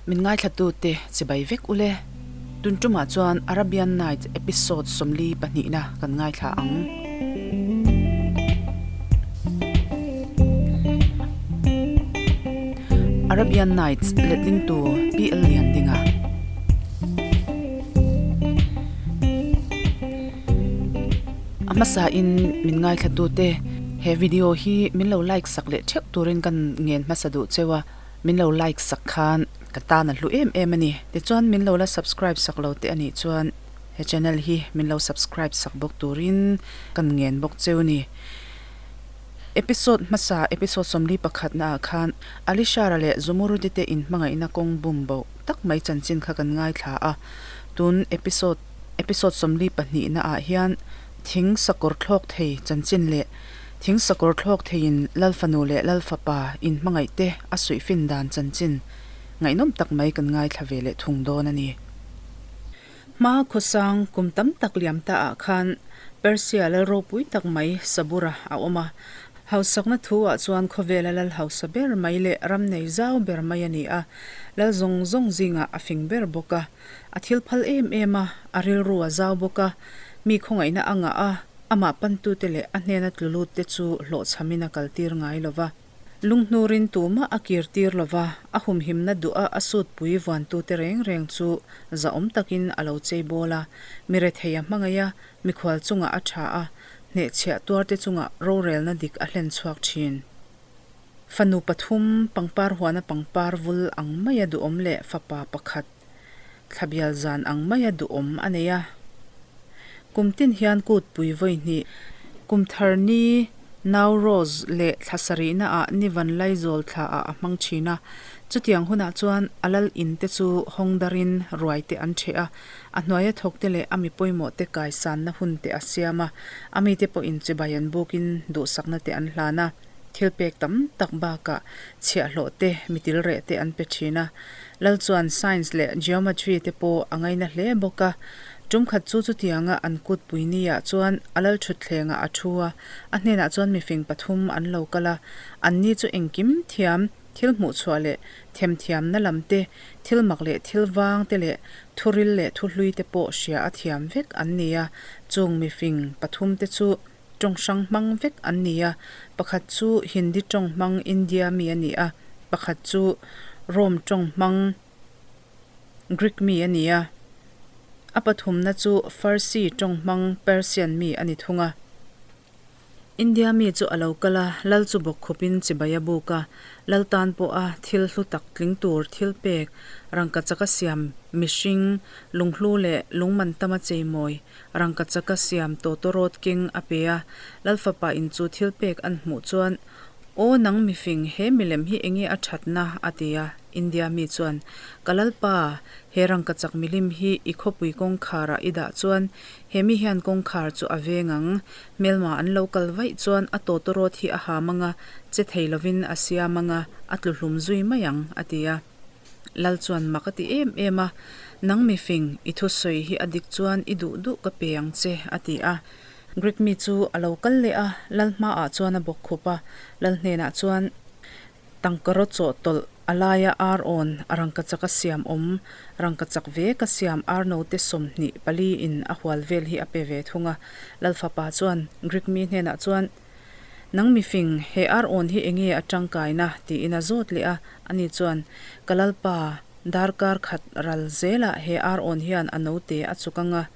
Min ngaithlatute chibai vek ule. Tun tumah chuan Arabian Nights episode 42na kan ngaithla ang. Arabian Nights letlingtu PL Liandinga. A hmasain min ngaithlatute he video hi min lo like sak leh theuh turin kan ngen hmasa duh cheu a. Min lo like sak khan ka tan a hlu em em a ni. Tichuan min lo la subscribe sak lo te a nih chuan he channel hi min lo subscribe sak bawk turin kan ngen bawk cheu a ni. Episode hmasa episode 41 na ah khan Alishara leh Zumurudi te inhmangaihna kawng bum boh tak mai chanchin kha kan ngaithla a. Tun episode episode 42 na ah hian thing sakawr thlawk thei chanchin leh Thing sakawr thlawk theiin Lal fanu leh Lal fapa inhmangaih te a suih fin dan chanchin ngaihnawm tak mai kan ngaithla ve leh thung dawn a ni. Hma khawsang kum tam tak liam ta ah khan Persia lal ropui tak mai Sabura a awm a. Hausakna thu ah chuan khawvela lal hausa ber mai leh ram nei zau ber mai a ni a, lal zawng zawng zingah a fing ber bawk a. A thil phal em em a, a rilru a zau bawk a, mi khawngaihna a ngah a, Amah pantute leh a hnena tlu lutte chu hlawhchhamin a kaltir ngai lo va. Lunghnurin tumah a kirtir lo va, a humhimna duha a sutpui vuantute reng reng chu zahawm takin a lo cheibawl a, mi rethei a hmangaih a, mikhual chungah a tha a, hnehchhiah tuarte chungah rorelna dik a hlen chhuak thin. Fanu pathum, pangpar huana pangpar vul ang maia duhawm leh fapa pakhat, Thlabial zan ang maia duhawm a nei a. Kum tin hian kutpui vawi hnih, kum thar ni Nowruz leh thla sarihna ah ni van Laizawl thla ah a hmang thin a. Chutiang hunah chuan a lal in te chu hawng darin ruai te an ṭheh a, a hnuaia thawk te leh a mi pawimawh te kaisanna hun te a siam a, a mite pawhin chibai an bukin duhsakna te an hlan a. Thil pek tam tak bakah chhiahhlawh te, mitil reh te an pe thin a. Lal chuan science leh geometry te pawh a ngaina hle bawk a. Tum khat chu chutianga an kutpui niah chuan a lal thutthlengah a thu a, a hnenah chuan mifing pathum an lo kal a. Anni chu engkim thiam, thil hmuhchhuah leh themthiamna lam te, thil mak leh thil vang te leh thuril leh thuhlui te pawh hria a thiam vek an ni a. Chung mifing pathum te chu Tawng hrang hmang vek an ni a, pakhat chu Hindi tawng hmang India mi a ni a, pakhat chu Rome tawng hmang Greek mi a ni a, a pathumna chu Farsi tawng hmang Persian mi a ni thung a. India mi chu a lo kal a, lal chu bawk khawpin chibai a buk a, lal tan pawha thil hlu tak tling tur thil pek, rangkachaka siam mihring, lunghlu leh lungman tama cheimawi, Rangkachaka siam tawtawrawt keng a pe a, Lalfapa in chu thil pek an hmuh chuan, Aw nang mifing, he milem hi enge a thatna? a ti a. India mi chuan, Ka Lalpa, he rangkachak milim hi i khawpui kawngkharah i dah chuan he mi hian kawngkhar chu a veng ang. Hmelma an lo kal vaih chuan a tawtawrawt hi a ham anga, che thei lovin a siam anga, a tlu hlum zui mai ang, a ti a. Lal chuan mak a ti em em a, Nang mifing, i thusawi hi a dik chuan i duh duh ka pe ang che, a ti a. Greek mi chu a lo kal leh a, Lal hmaah chuan a bawk khup a, Lal hnenah chuan, Tangkaraw chawhtawlh, a laia ar awn, a rangkachak a siam awm, rangkachak ve ka siam ar note 24 in a hual vel hi a pe ve thung a. Lal fapa chuan Greek mi hnenah chuan, Nang mifing, he ar awn hi enge a tangkaina? tiin a zawt leh a. Ani chuan, Ka Lalpa, darkar khat ral zelah he ar awn hian a note a chuk anga,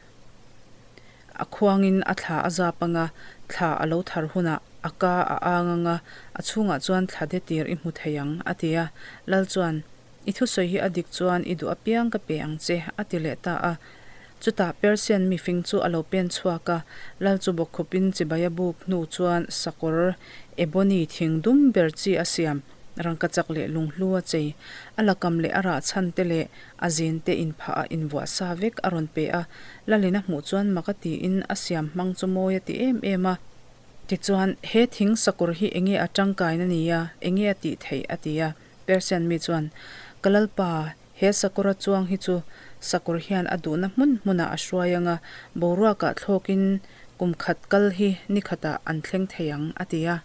a khuangin a thla a zap anga, thla a lo thar hunah a ka a ang anga, a chhungah chuan thla de tir i hmu thei ang, a ti a. Lal chuan, I thusawi hi a dik chuan i duh apiang ka pe ang che, a ti leh ta a. Chutah Persian mifing chu a lo pen chhuak a, lal chu bawkkhupin chibai a buk hnu chuan sakawr ebony thing dum ber chi a siam, rangkachak leh lunghlu a chei. A lakam leh a rah chhan te leh a zin te inphah a invuah sa vek a rawn pe a. Lalin a hmuh chuan mak a tiin a siam hmang chu mawi a ti em em a. Tichuan, he thing sakawr hi enge a tangkaina nia, enge a tih theih a ti a. Persian mi chuan, Ka Lalpa, he sakawra chuang hi chu sakawr hian a duhna hmun hmunah a hruai ang a, boruakah thlawkin kum khat kal hi ni khatah an thleng thei ang, a ti a.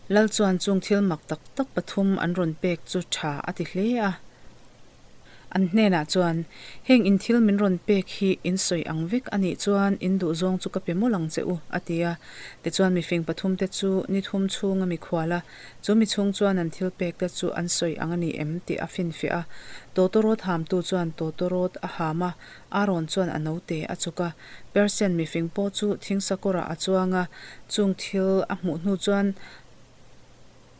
Lal chuan chung thil mak tak tak pathum an rawn pek chu tha a ti hle a. An hnenah chuan, Heng in thil min rawn pek hi in sawi ang vek a nih chuan in duhzawng chu ka pe mawlh ang che u, a ti a. Tichuan mifing pathumte chu ni thum chhunga mikhual a, chu mi chhung chuan an thil pekte chu an sawi ang a ni em tih a finfiah a. Tawtawrawt hamtu chuan tawtawrawt a ham a, Aaron chuan a note a chuk a. Persian mifing pawh chu thingsakawrah a chuang a, chung thil a hmuh hnu chuan,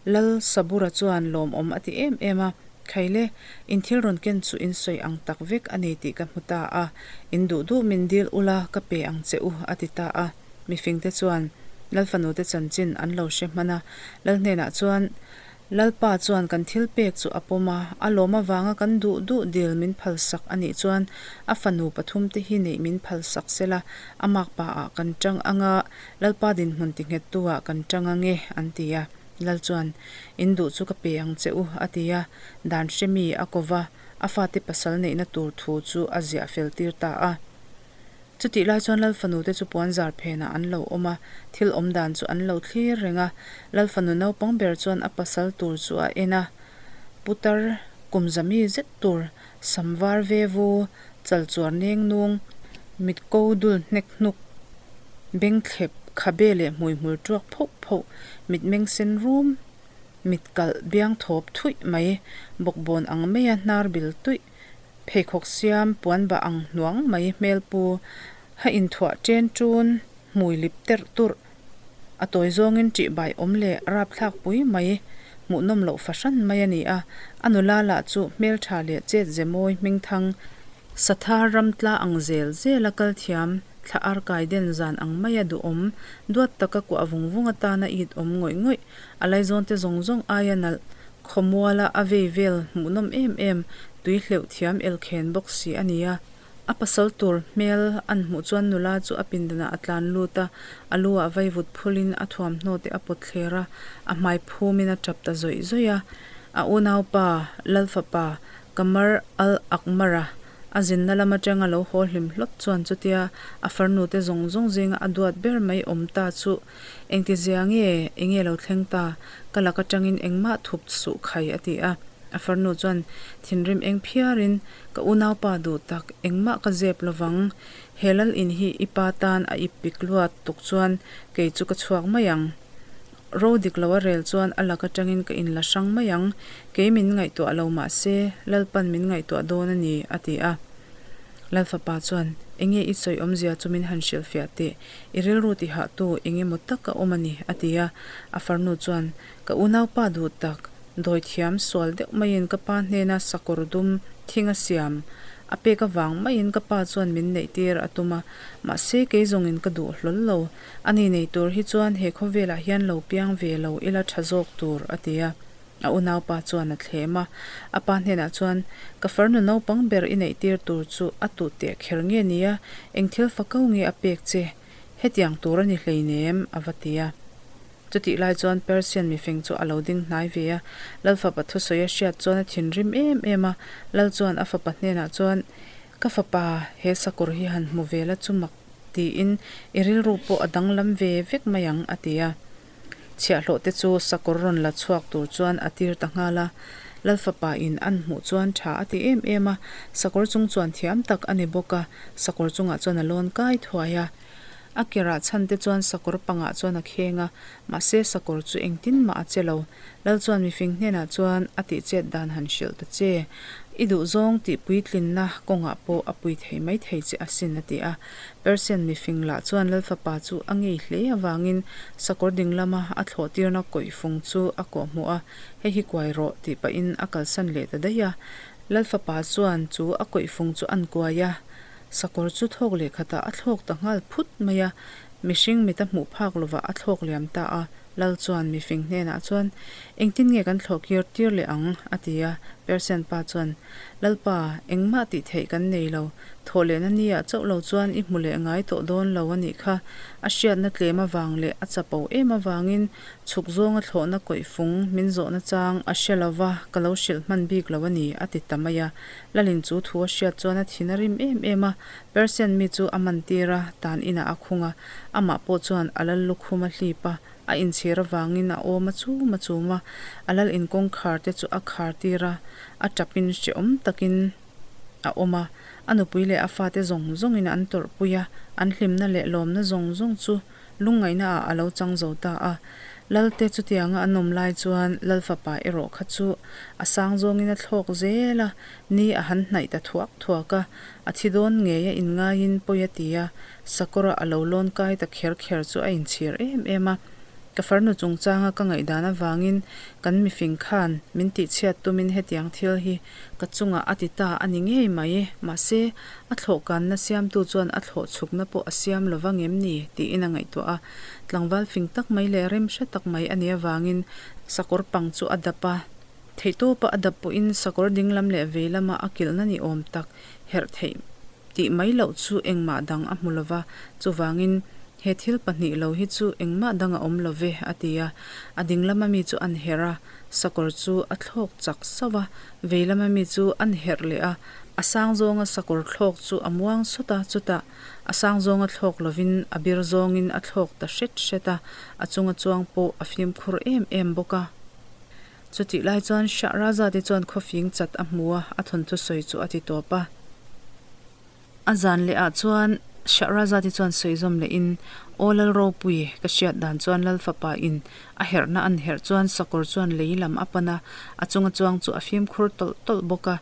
Lal Sabura chuan lawmawm a ti em em a, Khaile, in thil rawn ken chu in sawi ang tak vek a ni tih ka hmu ta a, in duh duh min dil ula ka pe ang che u, a ti ta a. Mifingte chuan Lal fanute chanchin an lo hre hman a, Lal hnenah chuan, Lalpa chuan kan thil pek chu a pawm a, a lawm avanga kan duh duh dil min phalsak a nih chuan a fanu pathumte hi neih min phalsak sela, a makpa ah kan tang ang a, Lalpa dinhmun tinghettu ah kan tang ange, an ti a. Lal chuan, In duh chu ka pe ang che u, a ti a. Dan hre mi a ko va, a fate pasal neihna tur thu chu a ziah fel tir ta a. Chutih lai chuan Lal fanute chu puanzar phenah an lo awm a, thil awm dan chu an lo thlir reng a. Lal fanu naupang ber chuan a pasal tur chu a en a, Putar kum zami zet tur, sam var ve vu, chal chuar neng nung, mit ko dul hnek hnuk, beng thlep, khabe leh hmui hmul tuak phoh phoh, mit meng sen rum, mit kalh biang thawp thuih mai, bawkbawn ang maia hnar bil tuih, pheikhawk siam puan bah ang hnuang mai hmel pu, ha inthuah chen chun, hmui lip terh turh, a tawi zawngin ṭih bai awm leh rapthlak pui mai, hmuhnawm loh fahran mai a ni a. A nula lah chu hmelṭha leh chet ze mawi hmingthang, sathar ramtla ang zel zela kal thiam, thla arkai den zan ang maia duhawm, duat taka kuah vung vung atana it awm ngawih ngawih, a laizawnte zawng zawng aia nalh, khawmuala a vei vel hmuhnawm em em, tui hleuh thiam elkhen bawk si a ni a. A pasal tur hmel an hmuh chuan nula chu a pindanah a tlan lut a, a lu ah vaivut phulin a thuamhnaw te a pawt thler a, a hmai phumin a tap ta zawih zawih a. A unaupa, Lalfapa, Qamar al-Aqmar-a a zinna lam atanga lo haw hlim hlawt chuan chutia a farnu te zawng zawng zinga a duat ber mai awm ta chu engtizia nge, enge lo thleng ta, ka lak atangin engmah thup suh khai a ti a. A farnu chuan thinrim eng phiarin Ka unaupa duh tak, engmah ka zep lovang. He lal in hi i pa tan a ip pik luat tuk chuan kei chu ka chhuak mai ang. Ro dik lo a rel chuan a lak atangin ka inla hrang mai ang. Kei min ngaihtuah lo mah se, Lalpan min ngaihtuah dawn a ni, a ti a. Lalfapa chuan, Enge i sawi awmzia chu min han hrilhfiah teh, i rilru tihahtu engemaw tak a awm a ni, a ti a. A farnu chuan, Ka unaupa duh tak, dawithiam sual deuh maiin ka pa hnena sakawr dum thing a siam a pek avang maiin ka pa chuan min neih tir a tum a, mahse kei zawngin ka duh hlawl lo. Ani nei tur hi chuan he khawvelah hian lo piang ve lo ila tha zawk tur, a ti a. A unaupa chuan a thlem a. A pa hnenah chuan, Ka farnu naupang ber i neih tir tur chu a tuh teh kher nge nia, eng thil fakau nge a pek che? Hetiang tur a ni hleinem, a va ti a. Chutih lai chuan Persian mifing chu a lo ding hnai ve a, Lal fapa thusawi a hriat chuan a thinrim em em a. Lal chuan a fapa hnenah chuan, Ka fapa, he sakawr hi han hmu ve la chu mak tiin i rilru pawh a danglam ve vek mai ang, a ti a. Chhiahhlawh te chu sakawr rawn la chhuak tur chuan a tir ta nghal a. Lal fapa in an hmuh chuan tha a ti em em a, sakawr chung chuan thiam tak a ni bawk a, sakawr chungah chuan a lawn kai thuai a. A kerah chhan te chuan sakawr pangah chuan a kheng a, mahse sakawr chu engtin mah a che lo. Lal chuan mifing hnenah chuan a tih chet dan han hrilh ta che. I duhzawng tih puitlinna kawngah pawh a pui thei mai thei che asin a ti a. Persian mifing lah chuan Lal fapa chu a ngei hle avangin sakawr ding lama a thlawh tirna kawih fung chu a kawh hmuh a, hei hi kuai rawh tih pahin a kalsan leh ta daih a. Lal fapa chuan chu a kawih fung chu an kuai a. Sakawr chu thawk leh khatah a thlawk ta nghal phut mai a, mihring mit a hmuh phak lovah a thlawk liam ta a. Lal chuan mifing hnenah chuan, Engtin nge kan thlawh kir tir leh ang? a ti a. Persian pa chuan, Lalpa, engmah tih theih kan nei lo. Thawh lehna niah chauh lo chuan i hmu leh ngai tawh dawn lo a nih kha. A hriatna tlem avang leh a chapo em avangin chhuk zawnga thlawhna kawih fung min zawhna chang a hre lo va, ka lo hrilh hman bik lo a ni, a ti ta mai a. Lalin chu thu a hriat chuan a thin a rim em em a, Persian mi chu a man tir a, tan inah a khung a, amah pawh chuan a lal lukhum a hlip a, a inchhir avangin a awm a chum a chum a, a lal in kawngkhar te chu a khar tir a, a tapin hrehawm takin. a awm a, a nupui leh a fate zawng zawngin an tawrhpui a, an hlimna leh lawmna zawng zawng chu lungngaihna ah a lo chang zo ta a. Lalte chutianga an awm lai chuan Lal fapa erawh kha chu a sang zawngin a thlawk zel a, ni a han hnaih ta thuak thuak a, a thi dawn ngei a inngaiin pawi a ti a, sakawra a lo lawn kai ta kher kher chu a inchhir em em a. Ka farnu chungchanga ka ngaihdan avangin kan mifing khan min tihchhiat tumin hetiang thil hi ka chungah a ti ta a ni ngei mai. Mahse, a thlawhkanna siamtu chuan a thlawh chhukna pawh a siam lo va ngem ni? tiin a ngaihtuah a. Tlangval fing tak mai leh rem hre tak mai a nih avangin sakawr pang chu a dap a. Theihtawpa a dap pawhin sakawr dinglam leh veilama a kilhna ni awm tak herh theih tih mai loh chu engmah dang a hmu lo va, chuvangin he thil pahnih lo hi chu engmah dang a awm lo ve, a ti a. A dinglama mi chu an herh a, sakawr chu a thlawk chak sauh a, veilama mi chu an herh leh a, a sang zawnga sakawr thlawk chu a muang sawt a, chutah a sang zawnga thlawk lovin a bir zawngin a thlawk ta hret hret a, a chunga chuang pawh a fimkhur em em bawk a. Chutih lai chuan Shahrazad-i chuan khawfing chat a hmu a, a thawnthu sawi chu a ti tawp a. A zan leh ah chuan Shahrazad-i chuan sawi zawm leh in, Aw Lal Ropui, ka hriat dan chuan Lal fapa in a herhna an herh chuan sakawr chuan lei lam a pan a, a chunga chuang chu a fimkhur tawlh tawlh bawk a.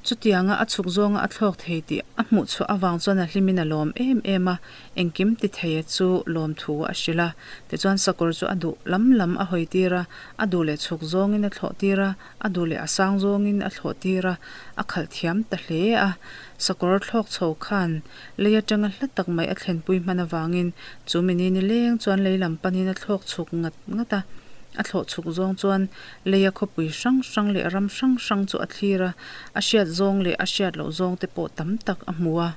Chutianga a chhuk zawnga a thlawk thei tih a hmuh chhuah avang chuan a hlimin a lawm em em a, engkim ti theia chu lawmthu a hrilh a. Tichuan sakawr chu a duh lam lam a hawi tir a, A duh leh chhuk zawngin a thlawh tir a, a duh leh a sang zawngin a thlawh tir a, a khalh thiam ta hle a. Sakawr thlawk chho khan lei atanga hla tak mai a thlenpui hman avangin chu mi ni nileng chuan lei lam panin a thlawk chhuk ngat ngat a. A thlawh chhuk zawng chuan leia khawpui hrang hrang leh ram hrang hrang chu a thlir a, a hriat zawng leh a hriat loh zawng te pawh tam tak a hmu a.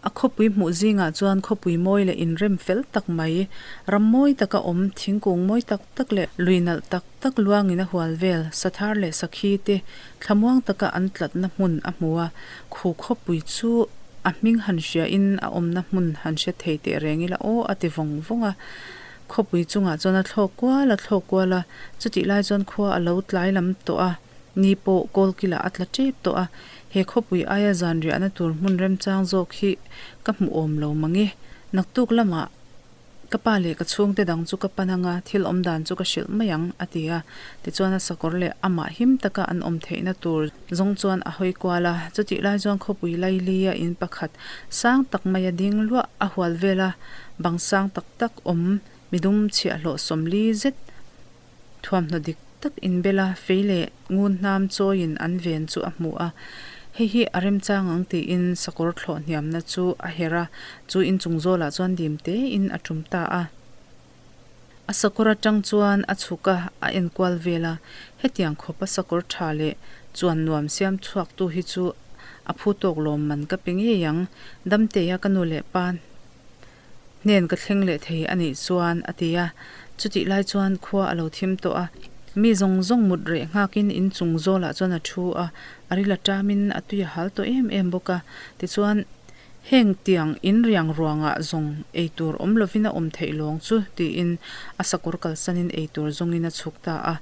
A khawpui hmuh zingah chuan khawpui mawi leh inrem fel tak mai, ram mawi taka awm, thingkung mawi tak tak leh lui nalh tak tak luangin a hual vel, sathar leh sakhi te thlamuang taka an tlatna hmun a hmu a. Khu khawpui chu a hming han hriain a awmna hmun han hre thei teh reng ila aw a ti vawng vawng a. Khawpui chungah chuan a thlawk kual a thlawk kual a, chutih lai chuan khua a lo tlai lam tawh a. Ni pawh kawlkilah a tla tep tawh a, he khawpui aia zan riahna tur hmun remchang zawk hi ka hmu awm lo mang e. Naktuk lamah ka pa leh ka chhungte dang chu ka pan anga thil awm dan chu ka hrilh mai ang, a ti a. Tichuan a sakawr leh amah him taka an awm theihna tur zawng chuan a hawi kual a. Chutih lai chuan khawpui Lailia in pakhat sang tak maia ding luah a hual vela bang sang tak tak awm midum chhiahhlawh 40 zet Thuamhnaw dik tak inbel a, fei leh ngun hnam chawiin an ven chu a hmu a. Hei hi a remchang ang tiin sakawr thlawh hniamna chu a herh a, chu inchung zawlah chuan dim tein a tum ta a. A sakawr atang chuan a chhuk a, a enkual vel a. Hetiang khawpa sakawr tha leh chuan nuam siam chhuaktu hi chu a phu tawk lawm man ka pe ngei ang. Damteia ka nu leh pa Hnen ka thleng leh thei a nih chuan, a ti a. Chutih lai chuan khua a lo thim tawh a. Mi zawng zawng mut reh nghakin in chung zawlah chuan a thu a, a ril a tamin a tui a hal tawh em em bawk a. Tichuan, heng tiang in riang ruangah zawng ei tur awm lovin a awm theih lawng chu, tiin a sakawr kalsanin ei tur zawngin a chhuk ta a.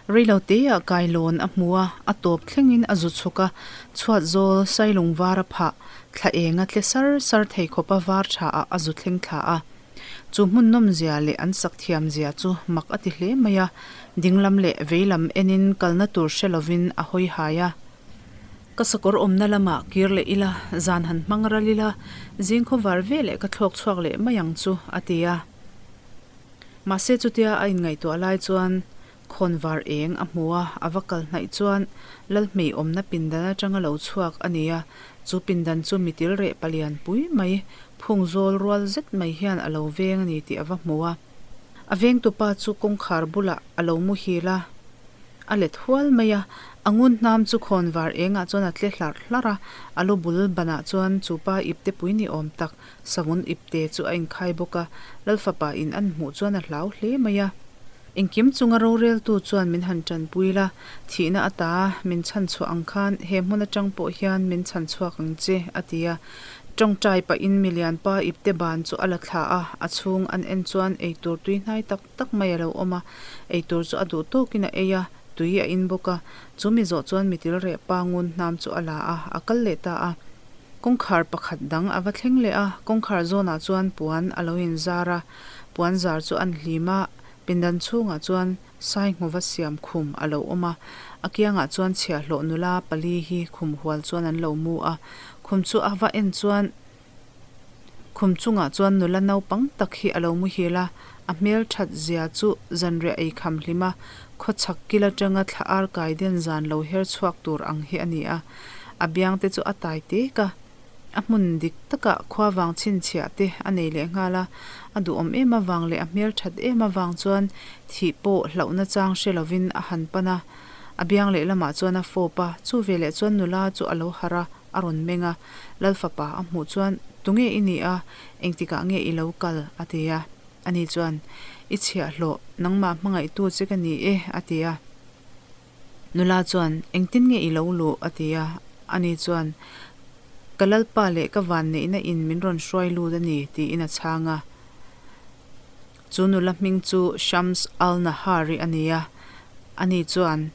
Reilo teah kailawn a hmu a, a tawp thlengin a zu chhuk a, chhuat zawl sailung var a phah, thla eng a tle sar sar thei khawpa var tha ah a zu thleng thla a. Chu hmun nawmzia leh an sak thiamzia chu mak a ti hle mai a, dinglam leh veilam enin kalna tur hre lovin a hawi hai a. Ka sakawr awmna lamah kir leh ila, zan han hmang ral ila, zing khawvar veleh ka thlawk chhuak leh mai ang chu, a ti a. Mahse chutia a inngaihtuah lai chuan khawnvar eng a hmu a, a va kal hnaih chuan Lalhmei awmna pindan atanga lo chhuak a ni a, chu pindan chu mitil reh palian pui mai, phung zawl rual zet mai hian a lo veng a ni tih a va hmu a. A vengtupa chu kawngkhar bulah a lo muhil a, a let hual mai a, a ngun hnam chu khawnvar engah chuan a tle hlarh hlarh a, a lu bul banah chuan chupa ipte pui ni awm tak Savun ipte chu a inkhai bawk a, Lalfapa in an hmuh chuan a hlau hle mai a. Engkim chunga roreltu chuan min han tanpui la, thihna ata min chhan chhuah ang khan he hmun atang pawh hian min chhan chhuak ang che, a ti a. Tawngtai pahin milianpa ipte ban chu a la thla a, a chhung an en chuan eitur tui hnai tak tak mai a lo awm a, eitur chu a duh tawkin a ei a. Tui a in bawk a, chu mi zawh chuan mitil reh pa ngun hnam chu a la a, a kal leh ta a. Kawngkhar pakhat dang a va thleng leh a, kawngkhar zawnah chuan puan a lo inzar a, puan zar chu an hlim a, pindan chhungah chuan Sainghova siam khum a lo awm a, a kiangah chuan chhiahhlawh nula pali hi khum hual chuan an lo mu a, khum chu a va en chuan khum chungah chuan nula naupang tak hi a lo muhil a, a hmel that zia chu zanriah ei kham hlim a, khawchhak kil atanga thla ar kai den zan lo her chhuak tur ang hi a ni a, a biang te chu a tai tek a. A hmun dik takah khua vang chhinchhiah te a nei leh nghal a, a duhawm em avang leh a hmel that em avang chuan thih pawh hlauhna chang hre lovin a han pan a. A biang lehlamah chuan a fawp a, chu veleh chuan nula chu a lo harh a, a rawn meng a. Lalfapa a hmuh chuan, Tunge i nih a? Engtikah nge i lo kal? a ti a. Ani chuan, I chhiahhlawh, nangmah hmangaihtu che ka ni e, a ti a. Nula chuan, Engtin nge i lo luh? a ti a. Ani chuan, Ka Lalpa leh ka vanneihna in min rawn hruai lut a ni, tiin a chhang a. Chu nula hming chu Shams al-Nahari a ni a. Ani chuan,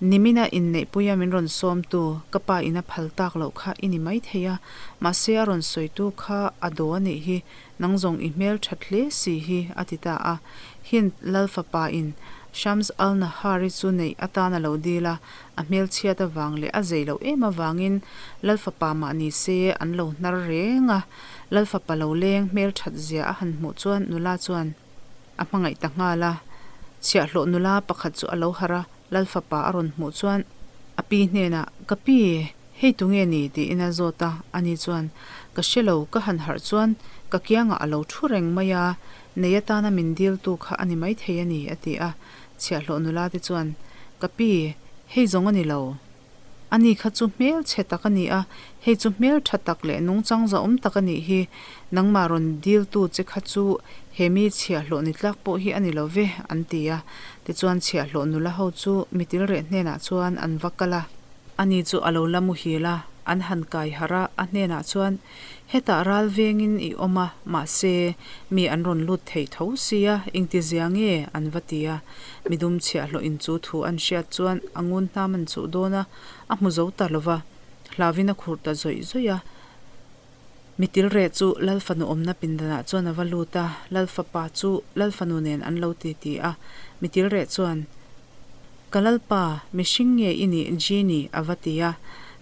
Nimina inneihpuia min rawn sawmtu, ka pa in a phal tak loh kha i ni maithei a, mahse a rawn sawitu kha a daw a nih hi, Nang zawng i hmel that hle si hi, a ti ta a. Hind Lal fapa in Shams al-Nahari chu neih atan a lo dil a, a hmel chhiat avang leh a zei loh em avangin Lal fapa mah ni se an lo hnar reng a. Lal fapa lo leng hmel that zia a han hmuh chuan nula chuan a hmangaih ta nghal a. Chhiahhlawh nula pakhat chu a lo harh a, Lal fapa a rawn hmuh chuan a pi hnenah, Ka pi, Hei tunge ni? tiin a zawt a, ani chuan, Ka hre lo, ka han harh chuan ka kiangah a lo thu reng mai a, nei atana min diltu kha a ni maithei a ni, a ti a. Chhiahhlawh nula te chuan, Ka pi, hei zawng a ni lo. Ani kha chu hmel chhe tak a ni a, hei chu hmel tha tak leh nungchang zahawm tak a nih hi. Nangmah rawn diltu che kha chu he mi chhiahhlawh ni tlak pawh hi a ni lo ve, an ti a. Tichuan chhiahhlawh nula ho chu mitilreh hnenah chuan an va kal a. Ani chu a lo la muhil a, an han kai harh a, a hnenah chuan, Hetah ral vengin i awm a, mahse, mi an rawn lut thei tho sia, engtizia nge? an va ti a. Midum chhiahhlawhin chu thu an hriat chuan a ngun hnam an chuh dawn a, a hmu zo ta lo va, hlauvin a khurh ta zawih zawih a. Mitilreh chu Lal fanu awmna pindanah chuan a va lut a, Lal fapa chu Lal fanu nen an lo ti ti a. Mitilreh chuan, Ka Lalpa, mihring nge i nih Genie? a va ti a.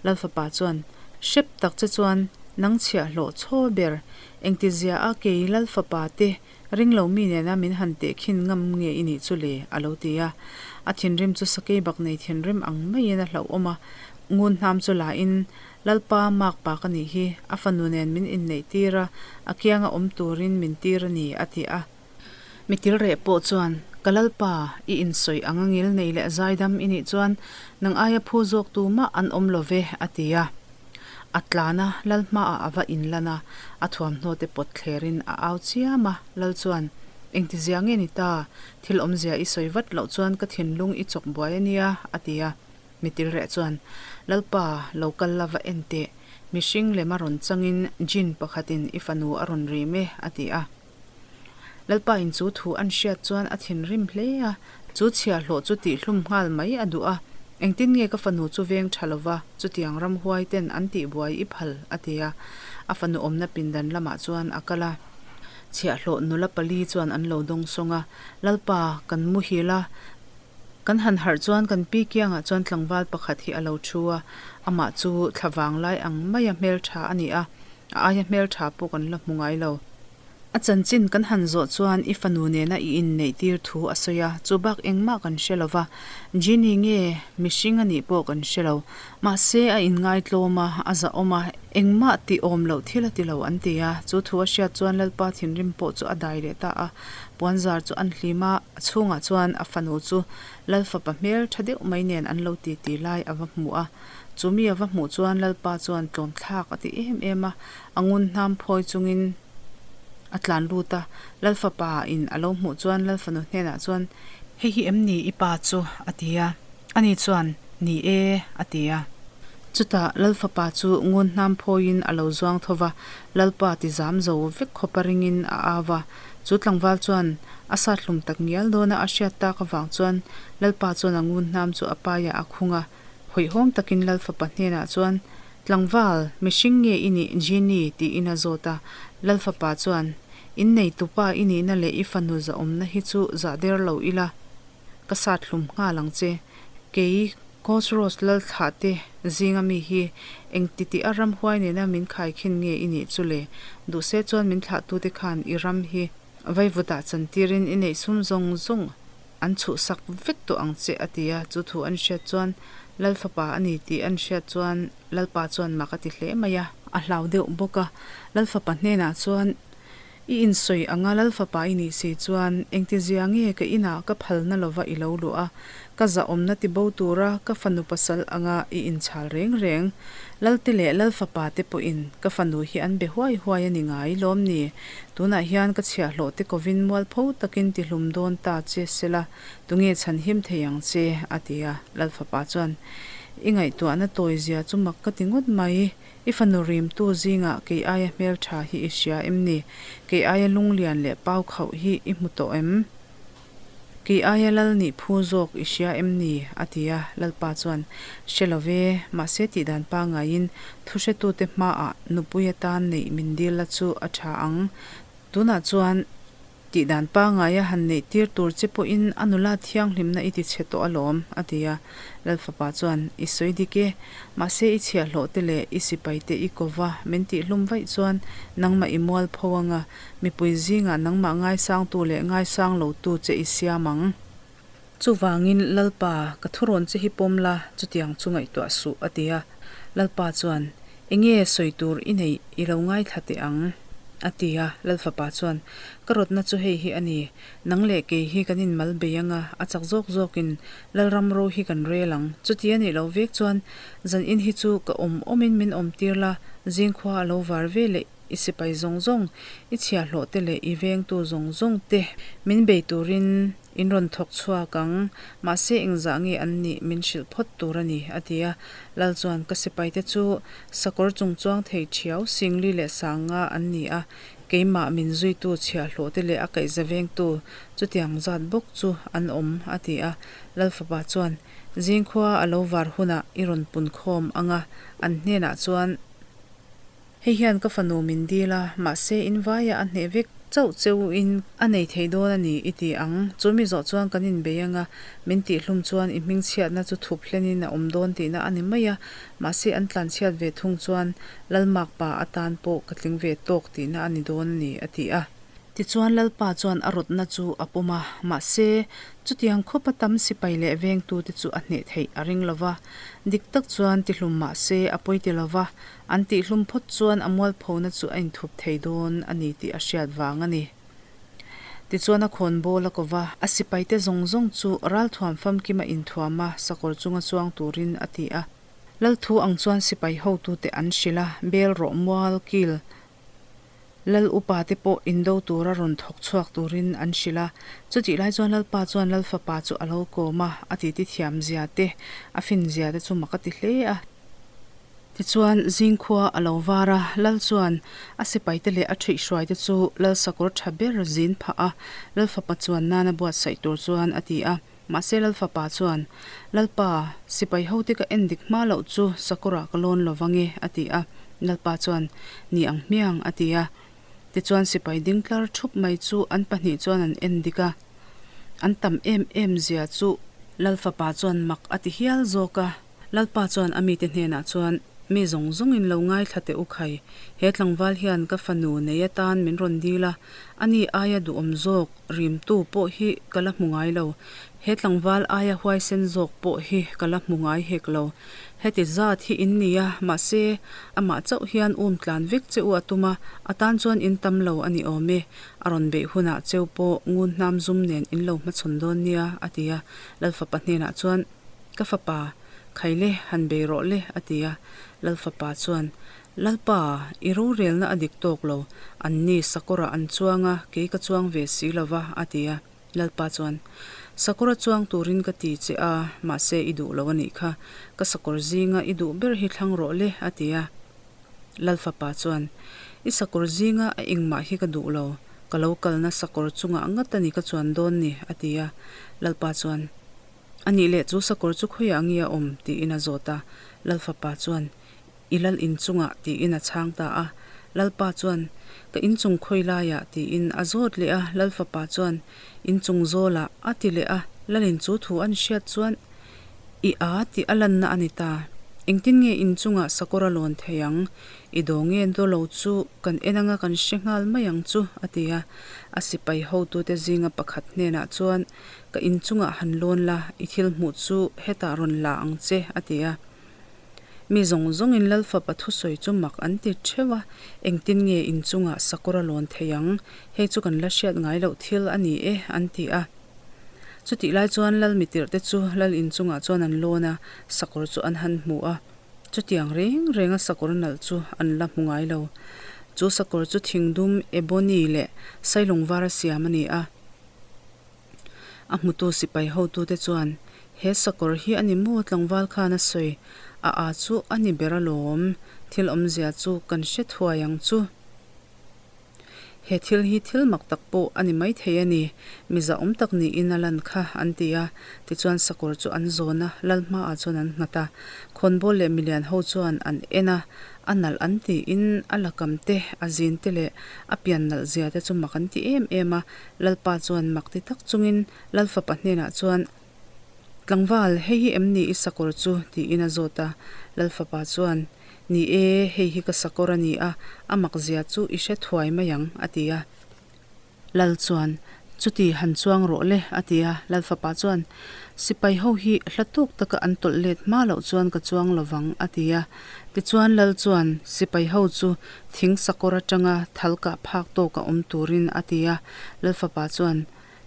Lal fapa chuan, Hrep tak che chuan nang chhiahhlawh chhaw ber, engtizia a kei Lal fapa te Ringlo mi nena min han tehkhin ngam nge i nih chu le? a lo ti a. A thinrim chu sakei bak nei thinrim ang maiin a hlauhawm a. Ngun hnam chu la in, Lalpa mak pa ka nih hi, a fanu nen min inneih tir a, a kianga awm turin min tir a ni, a ti a. Mitil reh pawh chuan, Ka Lalpa, i insawi ang a ngil nei leh zaidam i nih chuan nang aia phu zawk tu mah an awm lo ve, a ti a. A tlan a, Lal hmaah a va inlan a, a thuamhnaw te pawt thlerin a au chiam a, Lal chuan, Engtizia nge ni ta? Thil awmzia i sawi vat loh chuan ka thinlung i chawk buai a nia, a ti a. Mitilreh chuan, Lalpa, lo kal la va en teh, mihring lem a rawn changin Jin pakhatin i fanu a rawn rim e, a ti a. Lalpa in chu thu an hriat chuan a thinrim hle a, chu chhiahhlawh chu tihhlum nghal mai a duh a, Engtin nge ka fanu chu veng tha lova chutiang ramhuai ten an tihbuai i phal? a ti a, a fanu awmna pindan lamah chuan a kal a. Chhiahhlawh nula pali chuan an lo dawng sawng a, Lalpa, kan muhil a, kan han harh chuan kan pi kiangah chuan tlangval pakhat hi a lo thu a, amah chu thla vanglai ang maia hmeltha a ni a, a aia hmeltha pawh kan la hmu ngai lo. A chanchin kan han zawh chuan i fanu nena i inneih tir thu a sawi a, chu bak engmah kan hre lo va, Genie nge mihring a nih pawh kan hre lo. Mahse a inngaitlawm a, a zahawm a, engmah tih awm loh thil a ti lo an ti a. Chu thu a hriat chuan Lalpa thinrim pawh chu a dai leh ta a, puanzar chu an hlim a, a chhungah chuan a fanu chu Lal fapa hmel tha deuh mai nen an lo titi lai a va hmu a. Chu mi a va hmuh chuan Lalpa chuan tlawmthlak a ti em em a, a ngun hnam phawi chungin a tlan lut a, Lal fapa in a lo hmuh chuan Lal fanu hnenah chuan, Hei hi em ni i pa chu? a ti a, ani chuan, Ni e, a ti a. Chutah Lal fapa chu ngun hnam phawiin a lo zuang tho va, Lalpa ti zam zo vek khawpa ringin a au va. Chu tlangval chuan a sat hlum tak ngial dawna a hriat tak avang chuan Lalpa chuan a ngun hnam chu a paiah a khung a. Hawihhawm takin Lal fapa hnenah chuan, Tlangval, mihring nge i nih Genie? tiin a zawt a. Lal fapa chuan, In neitupa i nihna leh i fanu zahawmna hi chu zah der lo ila, ka sat hlum nghal ang che. Kei Kosros lal thlah te zinga mi hi engti tih a ramhuai nena min khaikhin nge i nih chu le? Duhse chuan min thlahtute khan i ram hi vaivutah chantirin i neih sum zawng zawng an chhuhsak vek tawh ang che a ti a, chu thu an hriat chuan Lal fapa a ni tih an hriat chuan Lalpa chuan mak a ti hle mai a. A hlau deuh bawk a, Lal fapa hnenah chuan I insawi anga Lal fapa i nih si chuan engtizia nge ka inah ka phalna lova i lo luh a, ka zahawmna tibo tura ka fanu pasal anga i inchhal reng reng. Lalte leh Lal fapa te pawhin ka fanu hi an be huai huai a ni ngai lawm ni? Tunah hian ka chhiahhlawh te kovin mualpho takin tihlum dawn ta che sela, tunge chhanhim thei ang che? a ti a. Lal fapa chuan, I ngaihtuahna tawizia chu mak ka ti ngawt mai. I fanu rimtu zingah kei aia hmeltha hi i hria em ni? Kei aia lunglian leh pau khauh hi i hmu tawh em? Kei aia lal nih phu zawk i hria em ni? a ti a. Lalpa chuan, Hre lo ve, mahse tihdan pangaiin thuhretute hmaah nupui atan neih min dil la chu a tha ang. Tunah chuan tihdan pangaia han neih tir tur che pawhin a nula thianghlimna i ti chhe tawh alawm, a ti a. Lalfapa chuan, I sawi dik e, mahse i chhiahhlawh te leh i sipai te i kova min tihhlum vaih chuan nangmah i mual pho anga, mipui zingah nangmah ngaisangtu leh ngaisang lotu che i siam ang. Chuvangin, Lalpa, ka thurawn che hi pawm la, chutiang chu ngaihtuah suh, a ti a. Lalpa chuan, Enge sawi tur i neih i lo ngaithla teh ang? a ti a. Lalfapa chuan, Ka rawtna chu hei hi a ni, nang leh kei hi kan inmal bei ang a, a chak zawk zawkin Lalram ro hi kan rel ang. Chuti a nih loh vek chuan, zan in hi chu ka awm awmin min awmtir la, zingkhua a lo var ve leh i sipai zawng zawng, i chhiahhlawh te leh i vengtu zawng zawng te min bei turin In rawn thawk chhuak ang, mahse engzah nge an nih min hrilh phawt tur a ni, a ti a. Lal chuan, Ka sipaite chu sakawr chung chuang thei thiau Singli leh Sanga an ni a, keimah min zuitu chhiahhlawhte leh a kaihza vengtu chutiang zat bawk chu an awm, a ti a. Lal fapa chuan, Zingkhua a lo var hunah i rawn pun khawm ang a, an hnenah chuan, Hei hian ka fanu min dil a, mahse in vaia a hneh vek chauh cheu in a nei thei dawn a ni i ti ang. Chu mi zawh chuan kan inbei ang a, min tihhlum chuan i hmingchhiatna chu thup hlenin a awm dawn tihna a ni mai a, mahse an tlanchhiat ve thung chuan Lalmakpa atan pawh ka tling ve tawk tihna a ni dawn a ni a ti a. Tichuan Lalpa chuan a rawtna chu a pawm a, mahse, chutiang khawpa tam sipai leh vengtute chu a hneh theih a ring lo va. Dik tak chuan tihlum mah se a pawi ti lo va, an tihhlum phawt chuan a mualphona chu a inthup thei dawn a ni tih a hriat vang a ni. Tichuan a khawnbawl a ko va, a sipaite zawng zawng chu ralthuam famkima inthuam a, sakawr chunga chuang turin a ti a. Lalthu ang chuan sipai hotute an hrilh a, bel rawh mual kil Lal upa te pawh indo tura rawn thawk chhuak turin an hrilh a. Chutih lai chuan Lalpa chuan Lal fapa chu a lo kawm a, a titi thiam zia te, a fin zia te chu mak a ti hle a. Tichuan zingkhua a lo var a, Lal chuan a sipai te leh a ṭhuihhruai te chu Lal sakawr ṭha ber zin phah a, Lal fapa chuan nana buatsaih tur chuan a ti a. Mahse Lal fapa chuan, Lalpa, sipai hote ka en dik hma loh chu sakawrah ka lawn lo vang e, a ti a. Lalpa chuan, Ni ang hmiang, a ti a. Tichuan sipai ding tlar thup mai chu an pahnih chuan an en dik a. An tam em em zia chu Lal fapa chuan mak a ti hial zawk a. Lalpa chuan a mite hnenah chuan, Mi zawng zawngin lo ngaithla teh u khai, he tlangval hian ka fanu nei atan min rawn dil a, ani aia duhawm zawk rimtu pawh hi ka la hmu ngai lo, he tlangval aia huaisen zawk pawh hi ka la hmu ngai hek lo. Heti zat hi in ni a, mahse, amah chauh hian um tlan vek che u a tum a, a tan chuan in tam lo a ni awm e, a rawn beih hunah cheu pawh ngun hnam zum nen in lo hmachhawn dawn nia, a ti a. Lalfapa hnenah chuan. Ka fapa, khai le, han bei rawh le, a ti a. Lal fapa chuan, Lalpa, i rorelna a dik tawk lo, anni sakawrah an chuang a, kei ka chuang ve si lo va, a ti a. Lalpa chuan, Sakawra chuang turin ka ti che a, mahse i duh lo a nih kha, ka sakawr zinga i duh ber hi thlang rawh le, a ti a. Lal fapa chuan, I sakawr zinga a engmah hi ka duh lo. Ka lo kalna sakawr chungah ngat a ni ka chuan dawn ni, a ti a. Lalpa chuan, A nih leh chu sakawr chu khawiah nge a awm? tiin a zawt a. Lalfapa chuan, I lal inchungah, tiin a chhang ta a. Lalpa chuan, Ka inchung khawi laiah, tiin a zawt leh a. Lalfapa chuan, Inchung zawlah, a ti leh a. Lalin chu thu an hriat chuan, I a tih a lanna a ni ta. Engtin nge inchungah sakawr a lawn thei ang? I daw nge daw lo chu kan en anga kan hre nghal mai ang chu, a ti a. A sipai hotute zinga pakhat hnenah chuan, Ka inchungah han lawn la, i thil hmuh chu hetah rawn la ang che, a ti a. Mi zawng zawngin Lalfapa thusawi chu mak an ti theuh a, Engtin nge inchungah sakawr a lawn thei ang? Hei chu kan la hriat ngai loh thil a ni e, an ti a. Chutih lai chuan Lal mitirhte chu Lal inchungah chuan an lawn a, sakawr chu an han hmu a. Chutiang reng renga sakawr nalh chu an la hmu ngai lo. Chu sakawr chu thingdum, ebony leh sailung vara siam a ni a. A hmutu sipai hotute chuan, He sakawr hi a ni maw tlangval khan a sawi? A â chu a ni ber alawm, thil awmzia chu kan hre thuai ang chu. He thil hi thil mak tak pawh a ni maithei a ni, mi zahawm tak niin a lan kha, an ti a. Tichuan sakawr chu an zawn a, lal hmaah chuan an nghat a. Khawnbawl leh milian ho chuan an en a, a nalh an tiin a lakam te, a zin te leh a pian nalh zia te chu mak an ti em em a. Lalpa chuan mak ti tak chungin Lalfapa hnenah chuan, Tlangval, hei hi em ni i sakawr chu? tiin a zawt a. Lalfapa chuan, Ni e, hei hi ka sakawr a ni a, a mak zia chu i hre thuai mai ang, a ti a. Lal chuan, Chuti, han chuang rawh le, a ti a. Lalfapa chuan, Sipai ho hi hla tawk taka an tawlh let hma loh chuan ka chuang lo vang, a ti a. Tichuan Lal chuan sipai ho chu thing sakawr atanga thal kah phak tawka awm turin a ti a. Lalfapa chuan,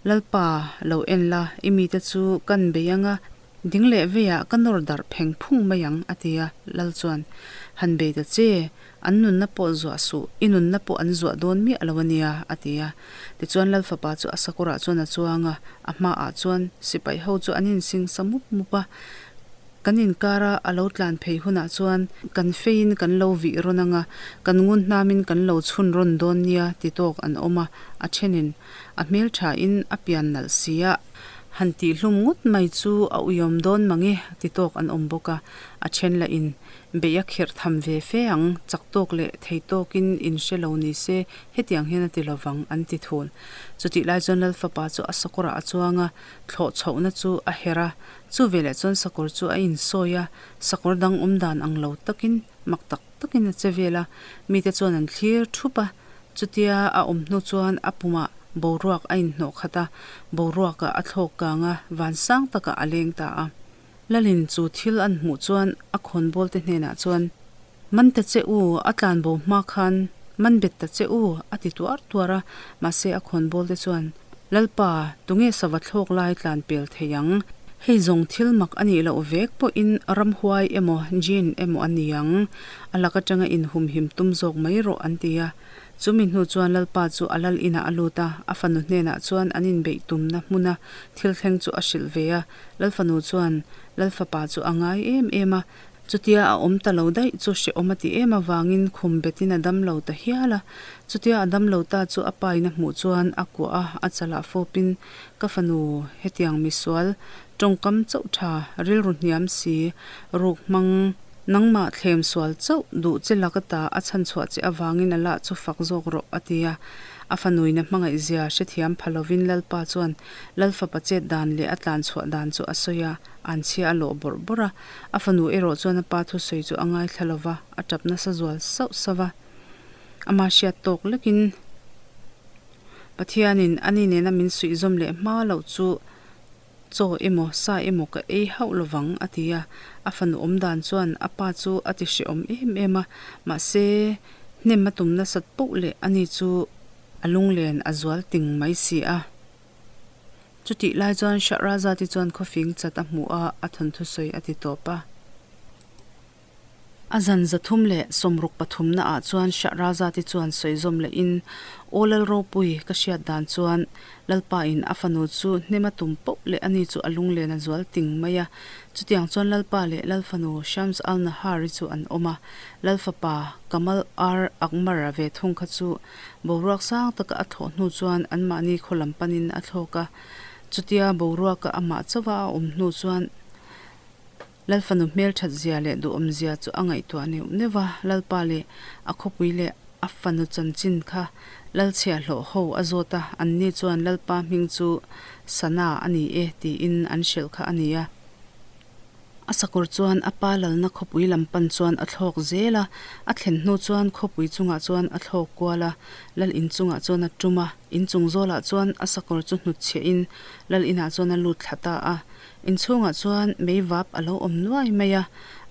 Lalpa, lo en la, i mite chu kan bei anga, ding leh veiah ka nawr darh pheng phung mai ang, a ti a. Lal chuan, Han bei ta che, an nunna pawh zuah suh, i nunna pawh an zuah dawn miah lo a nia, a ti a. Tichuan Lalfapa chu a sakawrah chuan a chuang a, a hmaah chuan sipai ho chu an insingsa mup mup a. Kan inkara a lo tlan phei hunah chuan kan feiin kan lo vih rawn ang a, kan ngun hnamin kan lo chhun rawn dawn nia ti tawk an awm a, a thenin a hmel thain a pian nalh si a, han tihhlum ngawt mai chu a uiawm dawn mang e ti tawk an awm bawk a, a then lahin beih a khirh tham ve fe ang, chak tawk leh thei tawkin in hre lo ni se hetiang hian a ti lovang an ti thul. Chutih lai chuan Lalfapa chu a sakawrah a chuang a, thlawh chhohna chu a herh a, Chu veleh chuan sakawr chu a insawi a, sakawr dang awm dan ang lo takin mak tak takin a che vel a, mite chuan an thlir thup a. Chutia a awm hnu chuan a pumah boruak a inhnawh khat a, boruakah a thlawk kang a, van sang takah a leng ta a. Lalin chu thil an hmuh chuan a khawnbawl te hnenah chuan, Man ta che u, a tlan bo hma khan man bet ta che u, a ti tuar tuar a, mahse a khawnbawl te chuan, Lalpa, tunge sava thlawk lai tlan pel thei ang? Hei zawng thil mak a nih loh vek pawhin ramhuai emaw jinn emaw a ni ang, a lak atanga inhumhim tum zawk mai rawh an ti a. Chumi hnu chuan Lalpa chu a lal inah a lut a, a fanu hnenah chuan an inbeih tumna hmuna thil thleng chu a hrilh ve a. Lalfanu chuan Lalfapa chu a ngai em em a, Chutia a awm ta lo daih chu hrehawm a ti em avangin khum betin a dam lo ta hial a. Chutia a dam lo ta chu a pain a hmuh chuan a kuah a, a chalah fawpin, Ka fanu, hetiang misual, tawngkam chauh tha, rilru hniam si, ruk hmang, nangmah thlem sual chauh duh che lak ata a chhanchhuah che avangin a lah chu fak zawk rawh, a ti a. A fanuin a hmangaihzia hrethiam pha lovin Lalpa chuan Lalfapa chet dan leh a tlanchhuah dan chu a sawi a, anchhia a lawh bawrh bawrh a. A fanu erawh chuan a pa thusawi chu a ngaithla lo va, a tap nasa zual sauh sauh va. Ama hriat tawk lekin Pathianin ani nena min suihzawm leh hma loh chu chaw emaw sa emaw ka ei hauh lo vang, a ti a. A fanu awm dan chuan a pa chu a ti hrehawm em em a, mahse hnem a tum nasat poh leh ani chu a lunglen a zual ting mai si a. Chutih lai chuan Shahrazad-i chuan khawfing chat a hmu a, a thawnthu sawi a ti tawp a. A zan 363 naah chuan Shahrazad-i chuan sawi zawm lehin, Aw Lal ropui, ka hriat dan chuan Lalpa in a fanu chu hnem a tum poh leh ani chu a lunglen a zual ting mai a. Chutiang chuan Lalpa leh Lal fanu Shams al-Nahar-i chu an awm a. Lal fapa Kamal ar Akmar-a ve thung kha chu boruak sang taka a thlawh hnu chuan anmahni khaw lam panin a thlawk a. Chutia boruaka amah chauha a awm hnu chuan Lal fanu hmelthat zia leh duhawm zia chu a ngaihtuah neuh neuh a, Lalpa leh a khawpui leh a fanu chanchin kha Lalchhia hlawh ho a zawt a, anni chuan Lalpa hming chu Sana a ni e tiin an hrilh kha a ni a. A sakawr chuan a pa lalna khawpui lam pan chuan a thlawk zel a, a thlen hnu chuan khawpui chungah chuan a thlawk kual a, Lal in chungah chuan a tum a, in chung zawlah chuan a sakawr chu hnutchhiahin Lal inah chuan a lut thla ta a. Inchhungah chuan mei vap a lo awm nuai mai a,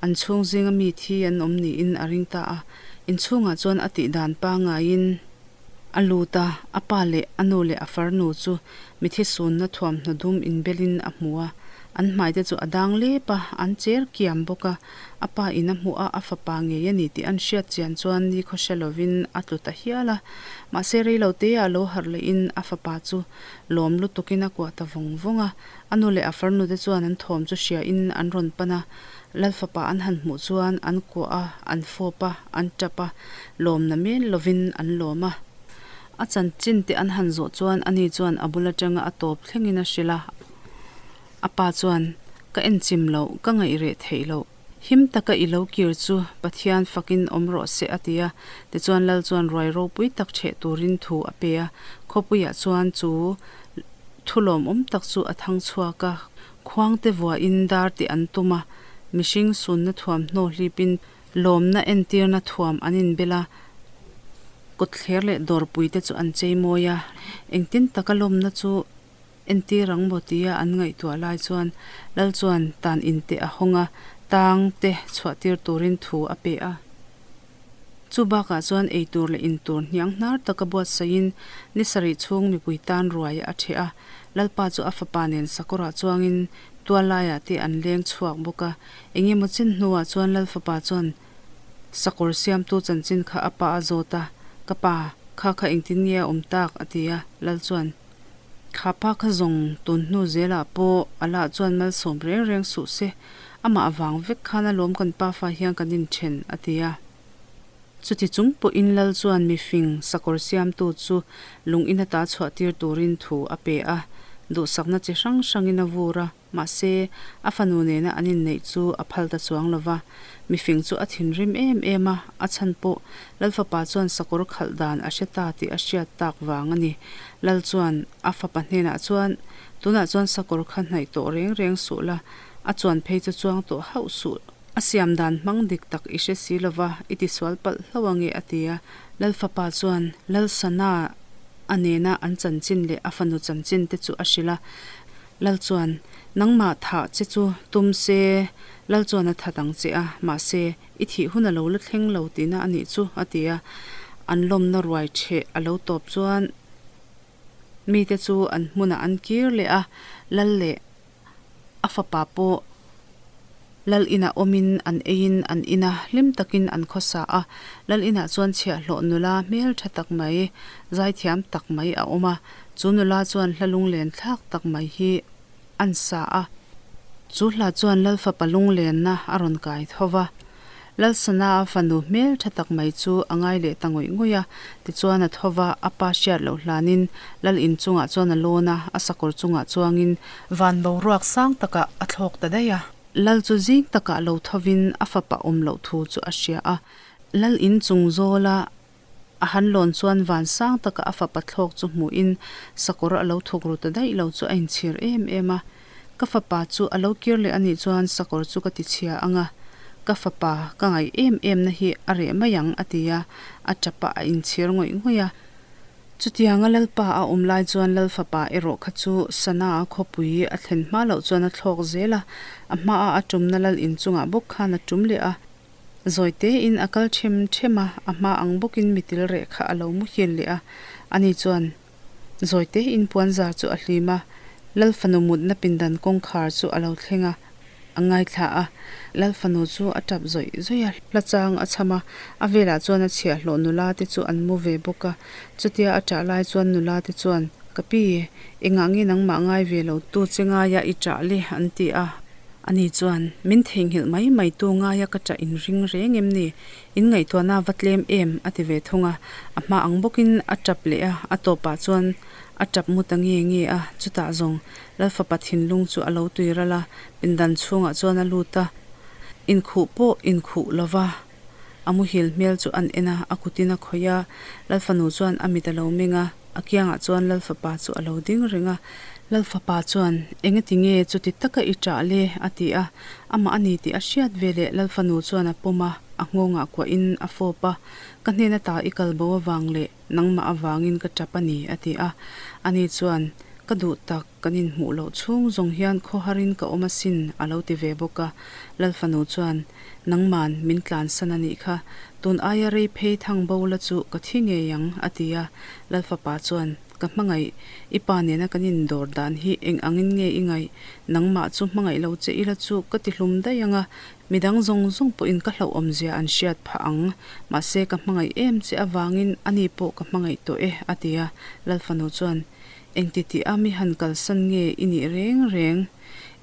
an chhung zinga mi thi an awm niin a ring ta a. Inchhungah chuan a tih dan pangaiin a lut a, a pa leh a nu leh a farnu chu mithi sunna thuamhnaw dum inbelin a hmu a. An hmaite chu a dang lep a, an cher kiam bawk a. A pa in a hmuh a, a fapa ngei a ni tih an hriat chian chuan nikhaw hre lovin a tlu ta hial a. Mahse reiloteah lo harh lehin a fapa chu lawm lutukin a kuah ta vawng vawng a. A nu leh a farnu te chuan an thawm chu hria in an rawn pan a, Lal fapa an han hmuh chuan an kuah a, an fawp a, an tap a, lawmna men lovin an lawm a. A chanchin te an han zawh chuan ani chuan a bul atanga a tawp thlengin a hrilh a, a pa chuan, Ka enchim loh, ka ngaih reh theih loh. Him taka i lo kir chu Pathian fakin awm rawh se a ti a, tichuan Lal chuan ruai ropui tak ṭheh turin thu a pe a, khawpuiah chuan chu thu lawmawm tak chu a thang chhuak a, khuangte vuahin dar tih an tum a, mihring sunna thuamhnaw hlipin lawmna entirna thuam an inbel a, kawtthler leh dawrpuite chu an chei mawi a, engtin taka lawmna chu Entir ang maw tia an ngaihtuah lai chuan Lal chuan tan in te a hawng a, tang te chhuah tir turin thu a pe a. Chu bakah chuan ei tur leh in tur hniang hnar taka buatsaihin ni sarih chhung mipui tan ruai a ṭheh a. Lalpa chu a fapa nen sakawrah chuangin tual laiah te an leng chhuak bawk a. Engemaw chin hnuah chuan Lal fapa chuan sakawr siamtu chanchin kha a pa a zawt a, Ka pa, kha kha engtin nge a awm tak? a ti a. Lal chuan. Kha pa kha zawng tun hnu zelah pawh a lah chuan malsawm reng reng suh se, amah avang vek khan alawm kan pafa hian kan inthen, a ti a. Chuti chung pawhin Lal chuan mifing sakawr siamtu chu lung in ata chhuah tir turin thu a pe a, duhsakna chi hrang hrangin a vur a. Mahse, a fanu nena an inneih chu a phal ta chuang lo va. Mifing chu a thinrim em em a, a chhan pawh Lal fapa chuan sakawr khalh dan a hre ta tih a hriat tak vang a ni. Lal chuan a fapa hnenah chuan, Tunah chuan sakawr kha hnaih tawh reng reng suh la, a chuan phei chu chuang tawh hauh suh. A siam dan hmang dik tak i hre si lo va, i tisual palh hlauh ange a ti a. Lal fapa chuan Lal Sana a nena an chanchin leh a fanu chanchin te chu a hrilh a. Lal chuan, Nangmah thah che chu tum se, Lal chuan a that ang che a, mahse, i thih hun a lo la thleng lo tihna a nih chu, a ti a. An lawmna ruai ṭheh a lo tawp chuan mite chu an hmunah an kir leh a, Lal leh a fapa pawh Lal inah awmin an eiin an in a, hlim takin an khawsa a. Lal inah chuan chhiahhlawh nula hmel tha tak mai, zaithiam tak mai a awm a. Chu nula chuan hla lunglen thlak tak mai hi an sa a. Chu hla chuan Lal fapa lunglenna a rawn kai tho va. Lalsana fanu hmel tha tak mai chu a ngai leh ta ngawih ngawih a, tichuan a tho va, a pa hriat loh hlanin Lal in chungah chuan a lawn a, a sakawr chungah chuangin van boruak sang takah a thlawk ta daih a. Lal chu zing takah lo thovin a fapa awm loh thu chu a hria a, Lal in chung zawla A han lawn chuan van sang taka a fapa thlawk chu hmuhin sakawr a lo thuk ru ta daih lo chu a inchhir em em a. Ka fapa chu a lo kir leh anih chuan sakawr chu ka ti chhia ang a, ka fapa ka ngaih em em na hi a reh mai ang a ti a, a tap a a inchhir ngawih ngawih a. Chutianga Lalpa a awm lai chuan Lal fapa erawh kha chu Sanaa khawpui a thlen hma loh chuan a thlawk zel a, a hmaa a tumna Lal inchungah bawk khan a tum leh a. Zawi tein a kal them them a, a hma ang bawkin mitil reh kha a lo muhil leh a. Ani chuan zawi tein puanzar chu a hlim a, Lal fanu mutna pindan kawngkhar chu a lo thleng a. A ngaithla a, Lal fanu chu a tap zawih zawih a, hla chang a chham a, a velah chuan a chhiahhlawh nula te chu an mu ve bawk a. Chutia a ṭah lai chuan nula te chuan, Ka pi, engah nge nangmah ngai ve lo tu che ngaia i ṭah le? an ti a. Ani chuan, Min theihnghilh mai mai tu ngaia ka ṭah in ring reng em ni? In ngaihtuahna va tlem em? a ti ve thung a. A hma ang bawkin a ṭap leh a, a tawpah chuan a ṭap mu ta nge nge a, chutah zawng Lalfapa thinlung chu a lo tui ral a, pindan chhungah chuan a lut a, inkhuh pawh inkhuh lo va, a muhil hmel chu an en a, a kutin a khawih a, Lalfanu chuan a mit a lo meng a, a kiangah chuan Lalfapa chu a lo ding reng a. Lalfapa chuan, Engati nge chuti taka i ṭah le? a ti a, amah a ni tih a hriat ve leh Lalfanu chuan a pawm a, a nghawngah kuahin a fawp a, Ka hnen ata i kal bo avang leh Nangmah avangin ka tap a ni, a ti a. Ani chuan, Ka duh tak, kan inhmuh loh chhung zawng hian khawharin ka awm asin, a lo ti ve bawk a. Lalfanu chuan, Nangman min tlansan a nih kha, tun aia rei phei thang bo la chu ka thi ngei ang, a ti a. Lalfapa chuan, Ka hmangaih, i pa nena kan indawr dan hi eng angin nge i ngaih? Nangmah chu hmangaih lo che ila chu ka ti hlum daih ang a, Midang zawng zawng pawhin ka hlauhawmzia an hriat phah ang. Mahse, ka hmangaih em che avangin ani pawh ka hmangaih tawh e, a ti a. Lalfanu chuan, Engti tih a mi han kalsan nge i nih reng reng?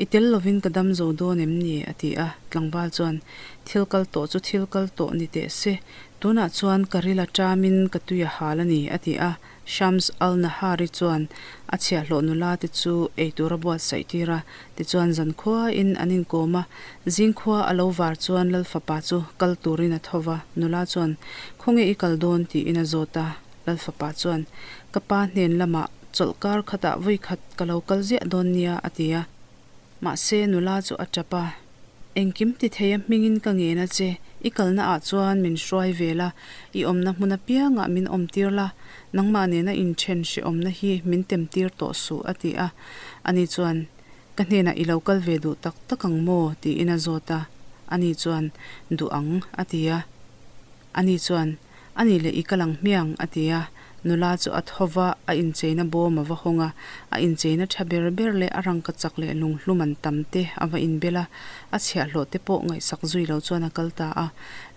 I tel lovin ka dam zo dawn em ni? a ti a. Tlangval chuan, Thil kal tawh chu thil kal tawh ni teh se, tunah chuan ka ril a ṭamin ka tui a hal a ni, a ti a. Shams al-Nahari chuan a chhiahhlawh nula te chu eitur a buatsaih tir a, tichuan zankhuain an inkawm a. Zingkhua a lo var chuan Lal fapa chu kal turin a tho va, nula chuan, Khawnge i kal dawn? tiin a zawt a. Lal fapa chuan, Ka pa hnen lamah chawlh kar khatah vawikhat ka lo kal ziah dawn nia, a ti a. Mahse, nula chu a tap a, Engkim ti thei a hmingin ka ngen a che, i kalna ah chuan min hruai ve la, i awmna hmun apiangah min awmtir la, nangmah nena inthen hrehawmna hi min temtir tawh suh, a ti a. Ani chuan, Ka hnenah i lo kal ve duh tak tak ang maw? tiin a zawt a. Ani chuan, Duh ang, a ti a. Ani chuan, A nih leh i kal ang hmiang, a ti a. Nula chu a tho va, a incheina bawm a va hawng a. A incheina tha ber ber leh a rangka chak leh lunghlum an tam te a va inbel a. A chhiahhlawh te pawh ngaihsak zui lo chuan a kal ta a.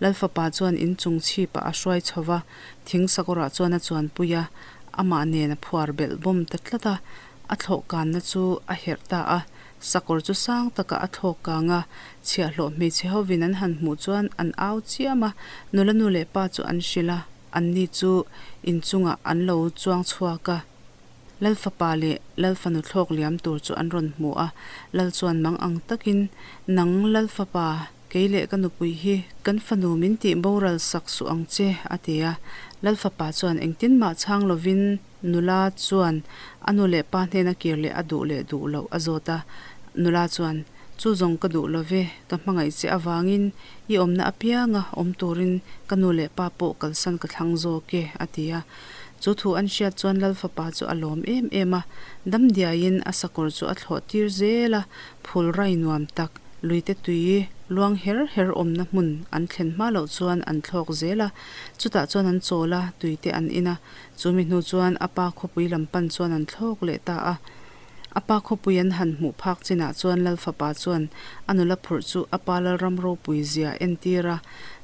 Lal fapa chuan inchung chhipah a hruai chho va, thing sakawrah chuan a chuanpui a. Amah nen a phuar belh bawm ta tlat a. A thlawh kanna chu a herh ta a. Sakawr chu sang takah a thlawk kang a, chhiahhlawh hmeichhe hovin an han hmuh chuan an au chiam a, nula nu leh pa chu an hrilh a, anni chu inchungah an lo chuang chhuak a. Lal fapa leh Lal fanu thlawk liam tur chu an rawn hmu a, Lal chuan mang ang takin, Nang Lal fapa, kei leh ka nupui hi kan fanu min tih boral sak suh ang che, a ti a. Lal fapa chuan engtin mah chhang lovin, Nula chuan a nu leh pa hnena kir leh a duh leh duh loh a zawt a. Nula chuan, Chu zawng ka duh lo ve, ka hmangaih che avangin i awmna apianga awm turin ka nu leh pa pawh kalsan ka thlang zawk e, a ti a. Chu thu an hriat chuan Lal fapa chu a lawm em em a, damdiaiin a sakawr chu a thlawh tir zel a, phul rai nuam tak, luite tui luang her her awmna hmun an thlen hma loh chuan an thlawk zel a, chutah chuan an chawl a, tuite an in a. Chumi hnu chuan a pa khawpui lam pan chuan an thlawk leh ta a. A pa khawpui an han hmuh phak chinah chuan Lal fapa chuan a nula phurh chu a pa Lalram ropui zia entir a,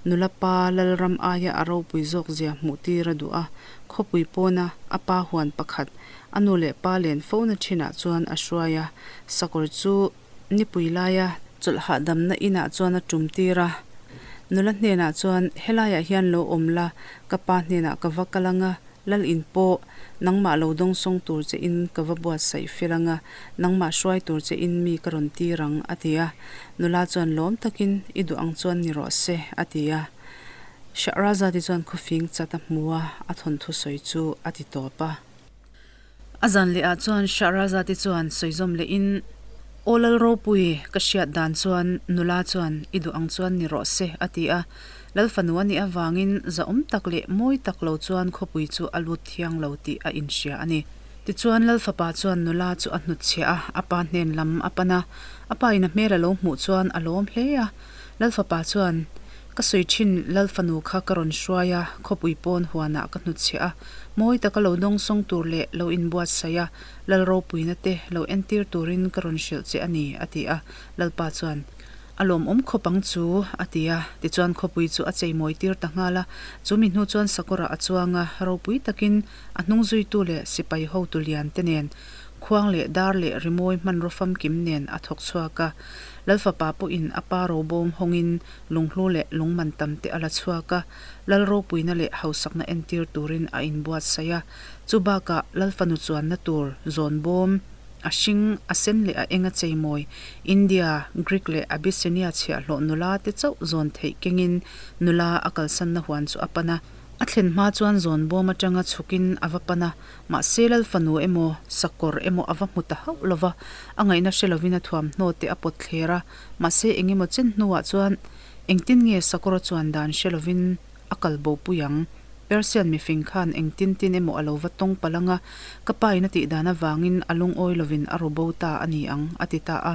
nula pa Lalram aia a ropui zawk zia hmuh tir a duh a. Khawpui pawna a pa huan pakhat a nu leh pa len fona thinah chuan a hruai a, sakawr chu Nipui laia chawlh hahdamna inah chuan a tum tir a, nula hnenah chuan, Helaiah hian lo awm la, ka pa hnenah ka va kal ang a, Lal in pawh nangmah lo dawngsawng tur che in ka va buatsaih fel ang a, nangmah hruai tur che in mi ka rawn tir ang, a ti a. Nula chuan lawm takin, I duh ang chuan ni rawh se, a ti a. Shahrazad-i chuan khawfing chat a hmu a, a thawnthu sawi chu a ti tawp a. A zan leh ah chuan Shahrazad-i chuan sawizawm leh in, Aw Lal ropui, ka hriat dan chuan nula chuan i duh ang chuan ni rawh se, a ti a. Lal fanu a nih avangin zahawm tak leh mawi tak lo chuan khawpui chu a lut thiang lo tih a inhria a ni. Tichuan Lal fapa chuan nula chu a hnutchhiah a, a pa hnen lam a pan a. A pa in a hmel a lo hmuh chuan a lawm hle a. Lal fapa chuan, Ka sawi thin, Lal fanu kha ka rawn hruai a, khawpui pawn huanah ka hnutchhiah a, mawi taka lo dawngsawng tur leh lo inbuatsaih a, Lal ropuina te lo entir turin ka rawn hrilh che a ni, a ti a. Lalpa chuan. A lawmawm khawp ang chu, a ti a. Tichuan khawpui chu a cheimawi tir ta nghal a. Chu mi hnu chuan sakawrah a chuang a, ropui takin a hnung zuitu leh sipai hotu lian te nen khuang leh dar leh rimawi hmanraw famkim nen a thawk chhuak a. Lalfapa pawhin a pa robawm hawngin lunghlu leh lungman tam te a la chhuak a, lal ropuina leh hausakna entir turin a inbuatsaih a. Chu bakah Lalfanu chuanna tur zawnbawm, A hring, a sen leh a eng a cheimawi, India, Greek leh Abyssinia chhiahhlawh nula te chauh zawn theih kengin nula a kalsanna huan chu a pan a. A thlen hma chuan zawn bawm atanga chhukin a va pan a, mahse Lal fanu emaw, sakawr emaw a va hmu ta hauh lo va, a ngaihna hre lovin a thuamhnaw te a pawt thler a, mahse engemaw chen hnuah chuan engtin nge sakawr a chuan dan hre lovin a kal bo pui ang. Persian mifing khan engtin tin emaw a lo va tawng palh ang a, ka pa in a tih dan avangin a lungawi lovin a ru bo ta a ni ang, a ti ta a.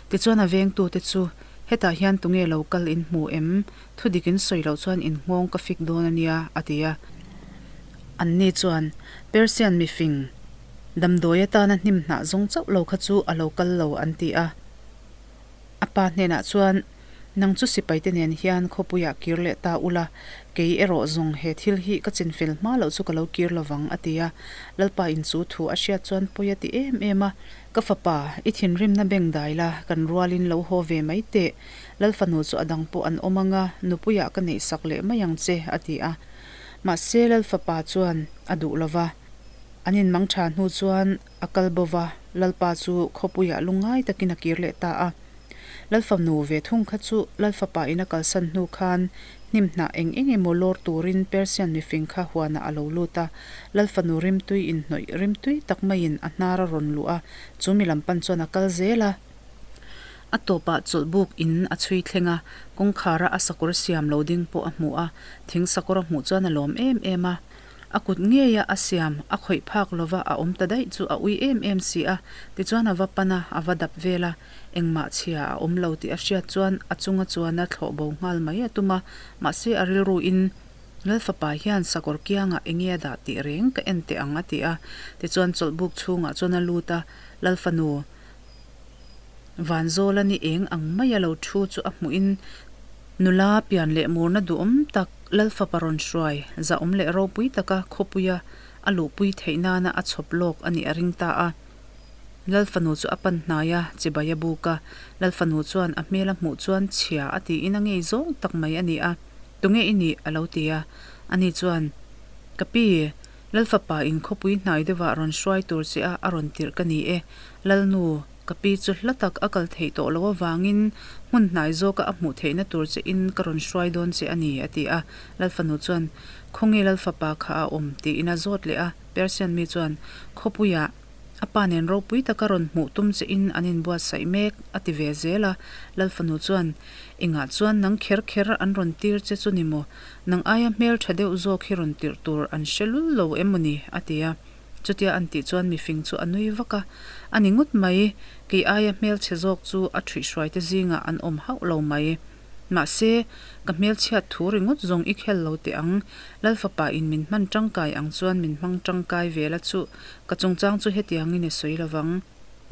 Tichuan a vengtute chu, Hetah hian tunge lo kal in hmu em? Thudik in sawi loh chuan in nghawng ka fik dawn a nia, a ti a. Anni chuan, Persian mifing, damdawi atana hnim hnah zawng chauh lo kha chu a lo kal lo, an ti a. A pa hnenah chuan, Nang chu sipaite nen hian khawpuiah kir leh ta ula, kei erawh zawng he thil hi ka chinfel hma loh chu ka lo kir lovang, a ti a. Lalpa in chu thu a hriat chuan pawi a ti em em a, Ka fapa, i thinrimna beng dai la, kan rualin lo haw ve mai teh. Lal fanu chu a dang pawh an awm ang a, nupuiah ka neihsak leh mai ang che, a ti a. Mahse Lal fapa chuan a duh lova, an inmang tha hnu chuan, A kal bo va, Lalpa chu khawpuiah lungngai takin a kir leh ta a. Lalfanu ve thung kha chu Lalfapa in a kalsan hnu khan hnim hnah eng eng emaw lawr turin Persian mifing kha huanah a lo lut a. Lalfanu rimtui inhnawih rimtui tak maiin a hnar a rawn luh a, chu mi lam pan chuan a kal zel a. A tawpah chawlhbuk in a chhui thleng a, kawngkhara a sakawr siam lo ding pawh a hmu a, thing sakawr a hmuh chuan a lawm em em a. A kut ngeia a siam, a khawih phak lova a awm ta daih chu a ui em em si a, tichuan a va pan a, a va dap vel a, engmah chhia a awm lo tih a hriat chuan a chunga chuan a thlawh bo nghal mai a tum a, mahse a rilru in Lal fapa hian sakawr kiangah enge a dah tih reng ka en teh ang a ti a, tichuan chawlhbuk chhungah chuan a lut a, Lal fanu Vanzawla ni eng ang maia lo thu chu a hmuhin nula pian leh murna duhawm tak Lal fapa rawn hruai zahawm leh ropui taka khawpuia a luhpui theih nana a chhawp lawk a nih a ring ta a. Lal fanu chu a pan hnai a, chibai a buk a. Lal fanu chuan a hmel a hmuh chuan chhia a tiin a ngei zawng tak mai a ni a. Tunge i nih? a lo ti a. Ani chuan, Ka pi, Lal fapa in khawpui hnai deuhah rawn hruai tur che a a rawn tirh ka ni e. Lalnu, ka pi chu hla tak a kal theih tawh loh avangin hmun hnai zawka a hmuh theihna tur che in ka rawn hruai dawn che a ni, a ti a. Lal fanu chuan, Khawnge Lal fapa kha a awm? tiin a zawt leh a. Persian mi chuan, Khawpuiah a pa nen ropui taka rawn hmuh tum che in an inbuatsaih mek, a ti ve zel a. Lal fanu chuan, Engah chuan nang kher kher an rawn tir che chu ni maw? Nang aia hmel tha deuh zawk hi rawn tirh tur an hre lul lo em maw ni? a ti a. Chutia an tih chuan mifing chu a nui vak a. A ni ngawt mai, kei aia hmelchhe zawk chu a ṭhuihhruaite zingah an awm hauh lo mai. Mahse, ka hmelchhiat thu ringawt zawng i khel lo teh ang. Lal fapa in min hman ṭangkai ang chuan min hmang ṭangkai ve la chu ka chungchang chu hetiangin i sawi lovang.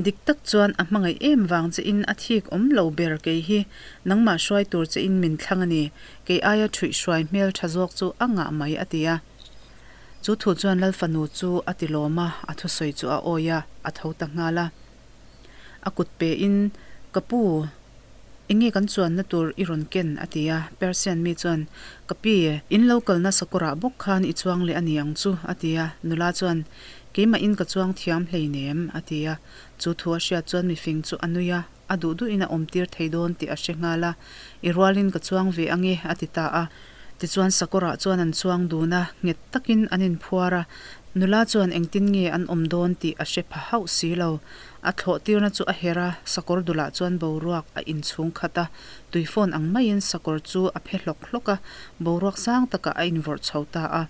Dik tak chuan a hmangaih em vang che in a thik awm lo ber kei hi nangmah hruai tur che in min thlang a ni, kei aia ṭhuih hruai hmel ṭha zawk chu a ngah mai a ti a. Chu thu chuan Lal fanu chu a ti lawm a, a thusawi chu a awi a, a tho ta nghal a. A kut pe in, Ka pu, enge kan chuanna tur i rawn ken? a ti a. Persian mi chuan, Ka pi, in lo kalna sakawrah bawk khan i chuang leh a ni ang chu, a ti a. Nula chuan, Keimahin ka chuang thiam hleinem, a ti a. Chu thu a hriat chuan mifing chu a nui a, a duh duhin a awmtir thei dawn tih a hre nghal a. I rualin ka chuang ve ange, a ti ta a. Tichuan sakawrah chuan an chuang dun a, nghet takin an inphuar a. Nula chuan engtin nge an awm dawn tih a hre pha hauh si lo. A thlawh tirna chu a herh a, sakawr dulah chuan boruak a inchhung khat a. Tuifawn ang maiin sakawr chu a phe hlawk hlawk a, boruak sang takah a invawrh chho ta a.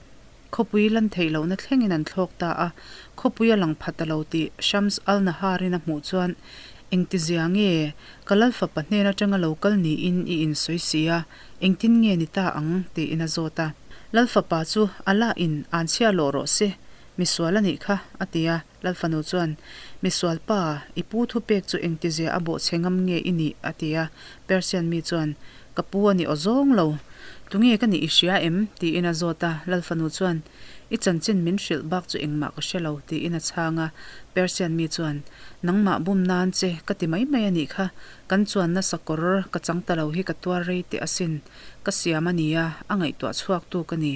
Khawpui lan theih lohna thlengin an thlawk ta a, khawpui a lang pha ta lo tih Shams al-Nahar-in a hmuh chuan, Engtizia nge? Ka lal fapa hnen atanga lo kal niin i insawi si a, engtin nge ni ta ang? tiin a zawt a. Lal fapa chu Allah in aan chhia lawh rawh se. Misual a nih kha, a ti a. Lalfanu chuan, Misual pa, i pu thupek chu engtizia a bawhchhe ngam nge i nih? a ti a. Persian mi chuan, Ka pu a ni aw zawng lo. Tunge ka nih i hria em? tiin a zawt a. Lalfanu chuan, I chanchin min hrilh bak chu engmah ka hre lo, tiin a chhang a. Persian mi chuan, Nangmah bum nan che ka ti mai mai a nih kha. Kan chuanna sakawr ka chang ta lo hi ka tuar rei teh asin. Ka siam a nia, a ngaihtuah chhuaktu ka ni.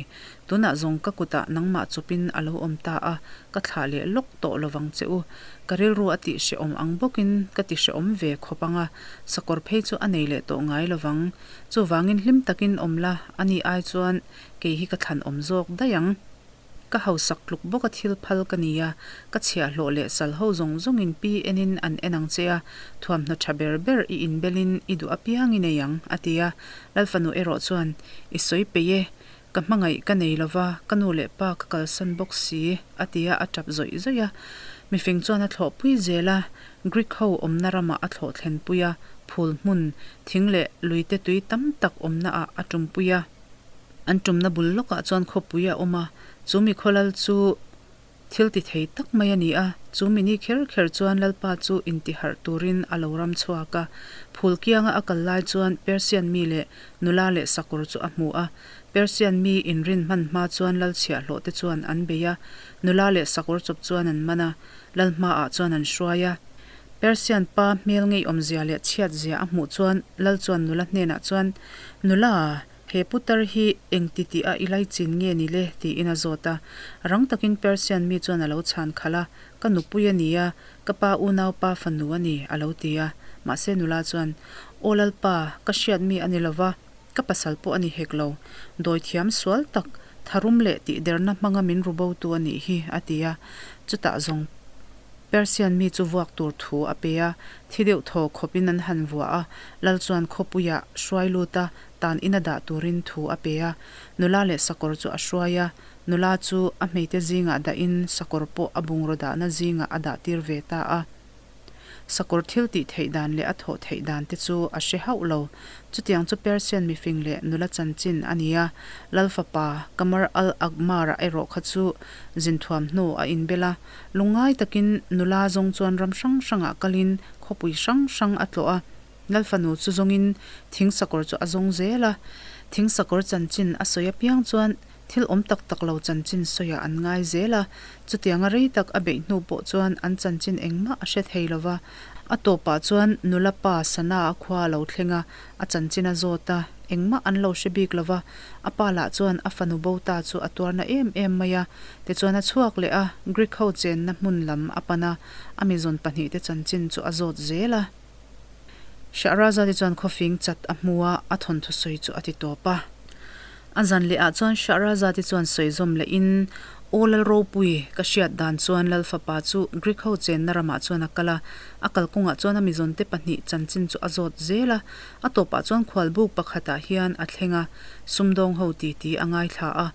Tunah zawng ka kutah nangmah chawpin a lo awm ta a, ka thlah leh lawk tawh lovang che u. Ka rilru a tih hrehawm ang bawkin ka ti hrehawm ve khawp ang a, sakawr phei chu a nei leh tawh ngai lovang. Chuvangin hlim takin awm la, ani ai chuan kei hi ka thlan awm zawk daih ang. Ka hausak tluk bawka thil phal ka ni a, ka chhiahhlawh leh sal ho zawng zawngin pi enin an en ang che a, thuamhnaw tha ber ber i inbelin i duh apiang i nei ang, a ti a. Lalfanu erawh chuan, I sawi peih e, ka hmangaih ka nei lo va, ka nu leh pa ka kalsan bawk si, a ti a, a tap zawih zawih a. Mifing chuan a thlawhpui zel a, Greek ho awmna ramah a thlawh thlenpui a, phul hmun, thing leh luite tui tam tak awmnaah a tumpui a. An tumna bul lawkah chuan khawpui a awm a, chu mi khawlal chu thil ti thei tak mai a ni a, chu mi ni kher kher chuan Lalpa chu intiharh turin a lo ram chhuak a. Phul kianga a kal lai chuan Persian mi leh nula leh sakawr chu a hmu a. Persian mi inrin hman hma chuan lal chhiahhlawh te chuan an bei a, nula leh sakawr chawp chuan an man a, lal hmaah chuan an hruai a. Persian pa hmel ngeiawmzia leh chhiatzia a hmuh chuan lal chuan nula hnenah chuan, Nula, he putar hi eng ti tih a i laichin nge ni le? tiin a zawt a. Rang takin Persian mi chuan a lo chhan khalh a, Ka nupui a ni a, ka pa unaupa fanu a ni, a lo ti a. Mahse nula chuan, Aw Lalpa, ka hriat mi a ni lo va, ka pasal pawh a ni hek lo. Dawithiam sual tak, tharum leh tihderna hmanga min rubotu a nih hi, a ti a. Chutah zawng Persian mi chu vuak tur thu a pe a, thi deuh thaw khawpin an han vuah a, lal chuan khawpuiah hruai lut a, tan ina dah turin thu a pe a. Nula leh sakawr chu a hruai a, nula chu a hmeite zingah dahin sakawr pawh a bungraw dahna zingah a dah tir ve ta a. Sakawr thil tih theih dan leh a thawh theih dan te chu a hre hauh lo. Chutiang chu Persian mifing leh nula chanchin a ni a, Lal fapa Qamar al-Aqmar-a erawh kha chu zin thuamhnaw a inbel a. Lungngai takin nula zawng chuan ram hrang hrangah kalin khawpui hrang hrang a tlawh a. Lal fanu chu zawngin thing sakawr chu a zawng zel a. Thing sakawr chanchin a sawi apiang chuan Thil awm tak tak lo chanchin sawiah an ngai zel a, chutianga rei tak a beih hnu pawh chuan an chanchin engmah a hre thei lo va. A tawpah chuan nula pa Sana a khua a lo thleng a, a chanchin a zawt a, engmah an lo hre bik lo va. A pa lah chuan a fanu bo ta chu a tuarna em em mai a, tichuan a chhuak leh a, Greek ho chenna hmun lam a pan a, a mizawn pahnihte chanchin chu a zawt zel a. Shahrazad-i chuan khawfing chat a hmu a, a thawnthu sawi chu a ti tawp a. A zan leh ah chuan Shahrazad-i chuan sawi zawm leh in, Aw Lal ropui, ka hriat dan chuan Lal fapa chu Greek ho chenna ramah chuan a kal a, a kalkawngah chuan a mizawnte pahnih chanchin chu a zawt zel a, a tawpah chuan khualbuk pakhatah hian a thleng a, sumdawng ho titi a ngaithla a,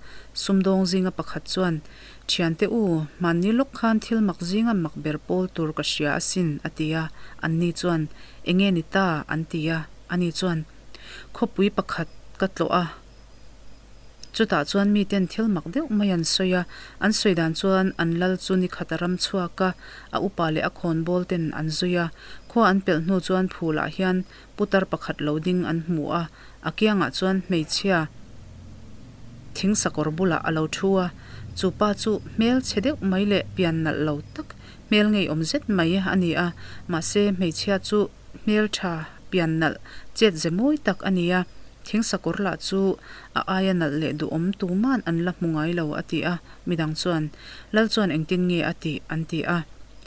sumdawng zinga pakhat chuan, Thiante u, hmanni lawk khan thil mak zinga mak ber pawl tur ka hria asin, a ti a. Anni chuan, Enge ni ta? an ti a. Ani chuan, Khawpui pakhat ka tlawh a. Chutah chuan miten thil mak deuh mai an sawi a. An sawi dan chuan an lal chu nikhat a ram chhuak a, a upa leh a khawnbawl ten an zui a. Khua an pelh hnu chuan phulah hian Putar pakhat lo ding an hmu a, a kiangah chuan hmeichhia thing sakawr bulah a lo thu a, chu pa chu hmel chhe deuh mai leh pian nalh lo tak, hmel ngeiawm zet mai a ni a, mahse hmeichhia chu hmel tha, pian nalh, chet ze mawi tak a ni a, thing sakawr lah chu a aia nalh leh duhawm tuman an la hmu ngai lo a ti a, midang chuan, Lal chuan engtin nge a tih? an ti a.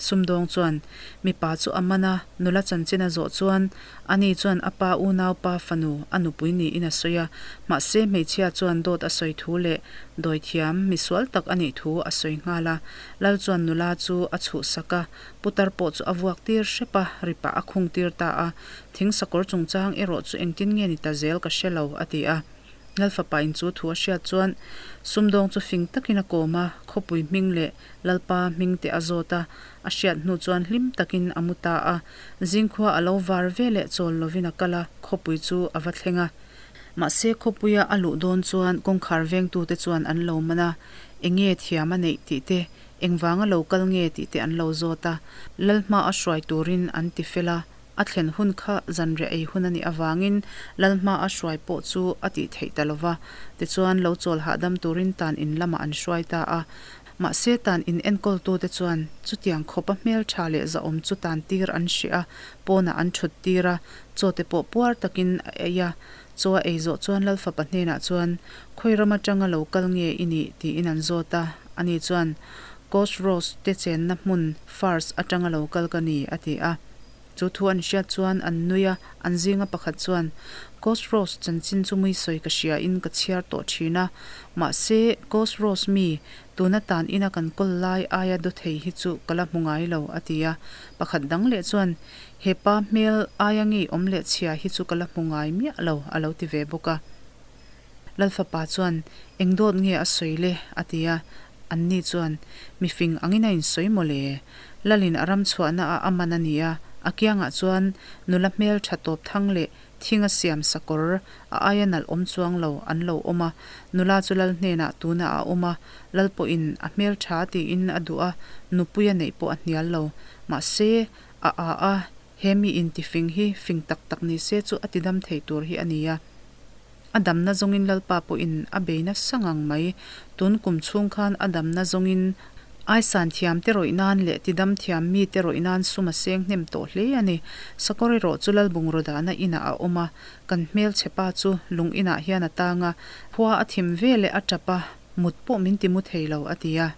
Sumdawng chuan mipa chu a man a, nula chanchin a zawh chuan ani chuan a pa unaupa fanu a nupui niin a sawi a, mahse hmeichhia chuan dawt a sawi thu leh dawithiam misual tak a nih thu a sawi nghal a. Lal chuan nula chu a chhuhsak a, putar pawh chu a vuak tir hrep a, ripah a khung tir ta a, thing sakawr chungchang erawh chu engtin nge ni ta zel ka hre lo, a ti a. Lalfapa in chu thu a hriat chuan sumdawng chu fing takin a kawm a, khawpui hming leh Lalpa hming te a zawt a, a hriat hnu chuan hlim takin a mu ta a. Zingkhua a lo var ve leh chawl lovin a kal a, khawpui chu a va thleng a. Mahse khawpuia a luh dawn chuan kawngkhar vengtute chuan an lo man a, enge thiam a neih tih te, Engvanga lo kal nge tih te an lo zawt a, Lal hma a hruai turin an ti fel a, a thlen hun kha zanriah ei hun a nih avangin Lal hma a hruai pawh chu a tih theih ta lo va, tichuan lo chawl hahdam turin tan in lamah an hruai ta a. Mahse tan in enkawltute chuan chutiang khawpa hmeltha leh zahawm chu tan tir an hrih a, pawnah an thut tir a, chaw te pawh puar takin a ei a. Chaw a ei zawh chuan Lalfapa hnenah chuan, Khawi ram atanga lo kal nge i nih? tiin an zawt a. Ani chuan, Kosros te chenna hmun Fars atanga lo kal ka ni, a ti a. Chu thu an hriat chuan an nui a, an zinga pakhat chuan, Kosros chanchin chu mui sawi ka hria in ka chhiar tawh thin a, mahse Kosros mi, tuna tan ina kan kawl lai aia dawthei hi chu ka la hmu ngai lo, a ti a. Pakhat dang leh chuan, He pa hmel aia ngeiawm leh chhia hi chu ka la hmu ngai miah lo, a lo ti ve bawk a. Lalfapa chuan, Eng dawt nge a sawi le? a ti a. Anni chuan, Mi fing angin a insawi maw le? Lalin a ram chhuahna a a man a ni a, a kiangah chuan nula hmel tha tawp thang leh thinga siam sakawr a aia nalh awm chuang lo an lo awm a. Nula chu lal hnenah tunah a awm a, lal pawhin a hmel tha tiin a duh a, nupui a neih pawh a hnial lo. Mahse, a a a, he mi intifing hi fing tak tak ni se chu a tidam thei tur hi a ni a. A damna zawngin Lalpa pawhin a bei nasa ngang mai. Tun kum chhung khan a damna zawngin Aisan thiam te rawih nan leh tidam thiam mi te rawih nan sum a seng hnem tawh hle a ni. Sakawr erawh chu Lalbungraw dahna inah a awm a, kan hmelchhe pa chu lung inah hian a tang a, khua a thim ve leh a tap a, mut pawh min ti mu thei lo, a ti a.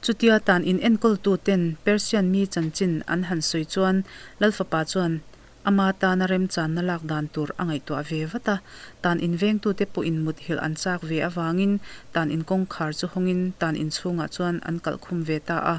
Chutia tan in enkawltu ten Persian mi chanchin an han sawi chuan Lalfapa chuan Ama tana remchanna lak dan tur a ngaihtuah ve vat a, tan invengtute pawhin muthilh an chak ve avangin tan in kawngkhar chu hawngin tan inchhungah chuan an kalh khum ve ta a.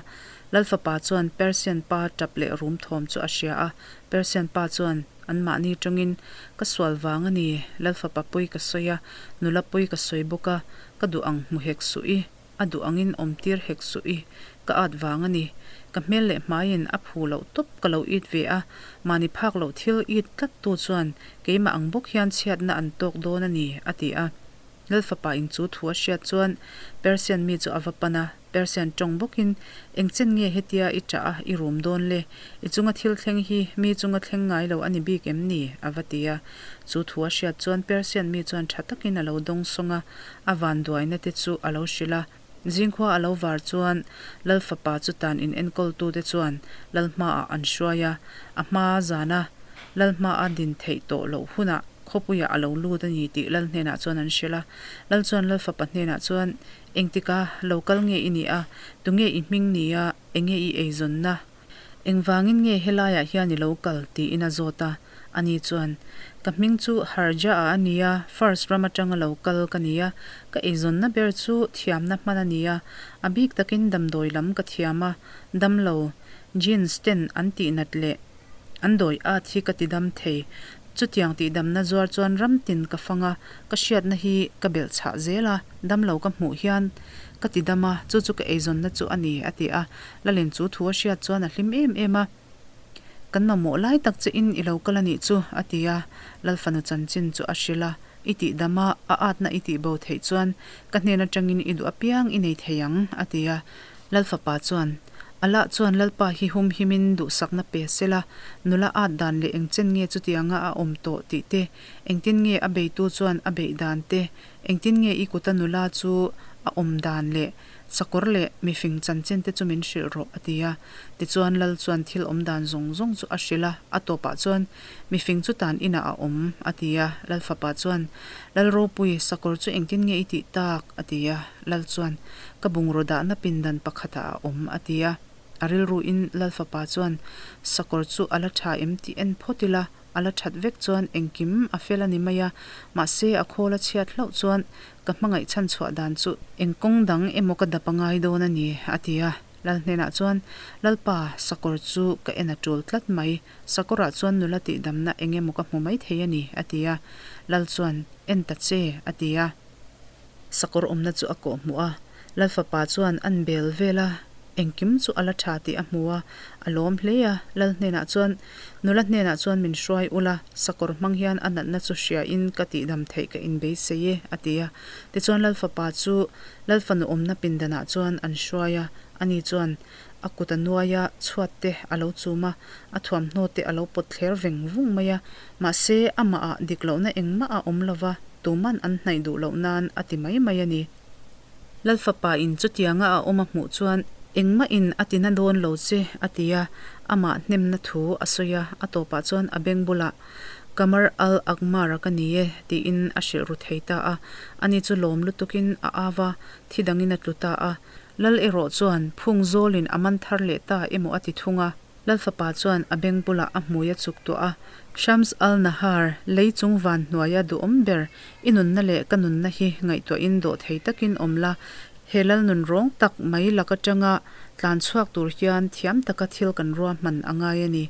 Lalfapa chuan Persian pa tap leh rum thawm chu a hria a, Persian pa chuan anmahni tawngin, Ka sual vang a ni, Lalfapa pawi ka sawi a, nula pawi ka sawi bawk a, ka duh ang hmu hek suh i. A duh angin awm tir hek suh i, ka at vang a ni. Ka hmel leh hmaiin a phu loh tawp ka lo it ve a, mahni phak loh thil it tlat tu chuan keimah ang bawk hian chhiatna an tawk dawn a ni, a ti a. Lalfapa in chu thu a hriat chuan Persian mi chu a va pan a, Persian tawng bawkin, Engchen nge hetia i ṭah a, i rum dawn le? I chunga thil thleng hi mi chunga thleng ngai lo a ni bik em ni? a va ti a. Chu thu a hriat chuan Persian mi chuan ṭha takin a lo dawng sawng a, A vanduaina te chu a lo hrilh a. Zingkhua a lo var chuan Lal fapa chu tan in enkawltute chuan Lal hmaah an hruai a. A hma zana Lal hmaa din theih tawh loh hunah khawpuiah a lo lut a ni tih Lal hnenah chuan an hrilh a. Lal chuan Lal fapa hnenah chuan, Engtika lo kal nge i nih a? Tunge i hming ni a? Enge i eizawnna? Engvangin nge helaiah hian i lo kal? tiin a zawt a. Ani chuan, Ka hming chu Harja-a a ni a, Fars ram atanga lo kal ka ni a. Ka eizawnna ber chu thiamna hman a ni a, a bik takin damdawi lam ka thiam a, damlo, jeans ten an tihnat leh an dawi at hi ka tidam thei. Chutiang tihdamna zuar chuan ram tin ka fang a, ka hriatna hi ka belh chhah zel a, damlo ka hmuh hian ka tidam a, chu chu ka eizawnna chu a ni, a ti a. Lalin chu thu a hriat chuan a hlim em em a, Kan mamawh lai tak che in i lo kal a nih chu, a ti a. Lal fanu chanchin chu a hrilh a, I tih dam a, a atna i tih bo theih chuan ka hnen atangin i duh apiang i nei thei ang, a ti a. Lal fapa chuan, Allah chuan Lalpa hi hum himin duhsakna pe sela, nula at dan leh engchen nge chutianga a awm tawh tih te, engtin nge a beitu chuan a beih dan te, engtin nge i kuta nula chu a awm dan leh Sakawr leh mifing chanchin te chu min hrilh rawh, a ti a. Tichuan Lal chuan thil awm dan zawng zawng chu a hrilh a, a tawpah chuan, Mifing chu tan inah a awm, a ti a. Lal fapa chuan, Lal ropui, sakawr chu engtin nge i tih tak? a ti a. Lal chuan, Ka bungraw dahna pindan pakhatah a awm, a ti a. A rilruin Lal fapa chuan, Sakawr chu a la tha em tih en phawt ila, A la that vek chuan engkim a fel a ni mai a, mahse a khawl a chhiat hlauh chuan ka hmangaih chhan chhuah dan chu eng kawng dang emaw ka dap a ngai dawn a ni, a ti a. Lal hnenah chuan, Lalpa, sakawr chu ka en a tul tlat mai, sakawrah chuan nula tihdamna eng emaw ka hmu mai thei a ni, a ti a. Lal chuan, En ta che, a ti a. Sakawr awmna chu a kawhhmuh a, Lal fapa chuan an bel vel a. Engkim chu a la tha tih a hmu a, a lawm hle a. Lal hnenah chuan, Nula hnenah chuan min hruai ula, sakawr hmang hian a natna chu hriain ka tihdam theih ka inbeisei e, a ti a. Tichuan Lal fapa chu Lal fanu awmna pindanah chuan an hruai a, ani chuan a kut a nuai a, chhuat te a lo chum a, a thuamhnaw te a lo pawt thler veng vung mai a. Mahse, amahah dik lohna engmah a awm lova, tuman an hnaih duh loh nan a ti mai mai a ni. Lal fapa in chutianga a awm a hmuh chuan engmah in a tina dawn lo che a ti a, amah hnemna thu a sawi a, a tawpah chuan a beng bulah Qamar al-Aqmar ka ni e tiin a hrilh ru thei ta a, ani chu lawm lutukin a au a, thi dangin a tlu ta a. Lal erawh chuan phung zawlin a man thar leh ta emaw a ti thung a. Lal fapa chuan a beng bulah a hmui a chuk tuah a, Shams al-Nahar, lei chung van hnuaia duhawm ber, i nunna leh ka nunna hi ngaihtuahin dawh thei takin awm la, he lal nun rawng tak mai lak atanga tlan chhuak tur hian thiam taka thil kan ruahman a ngai a ni.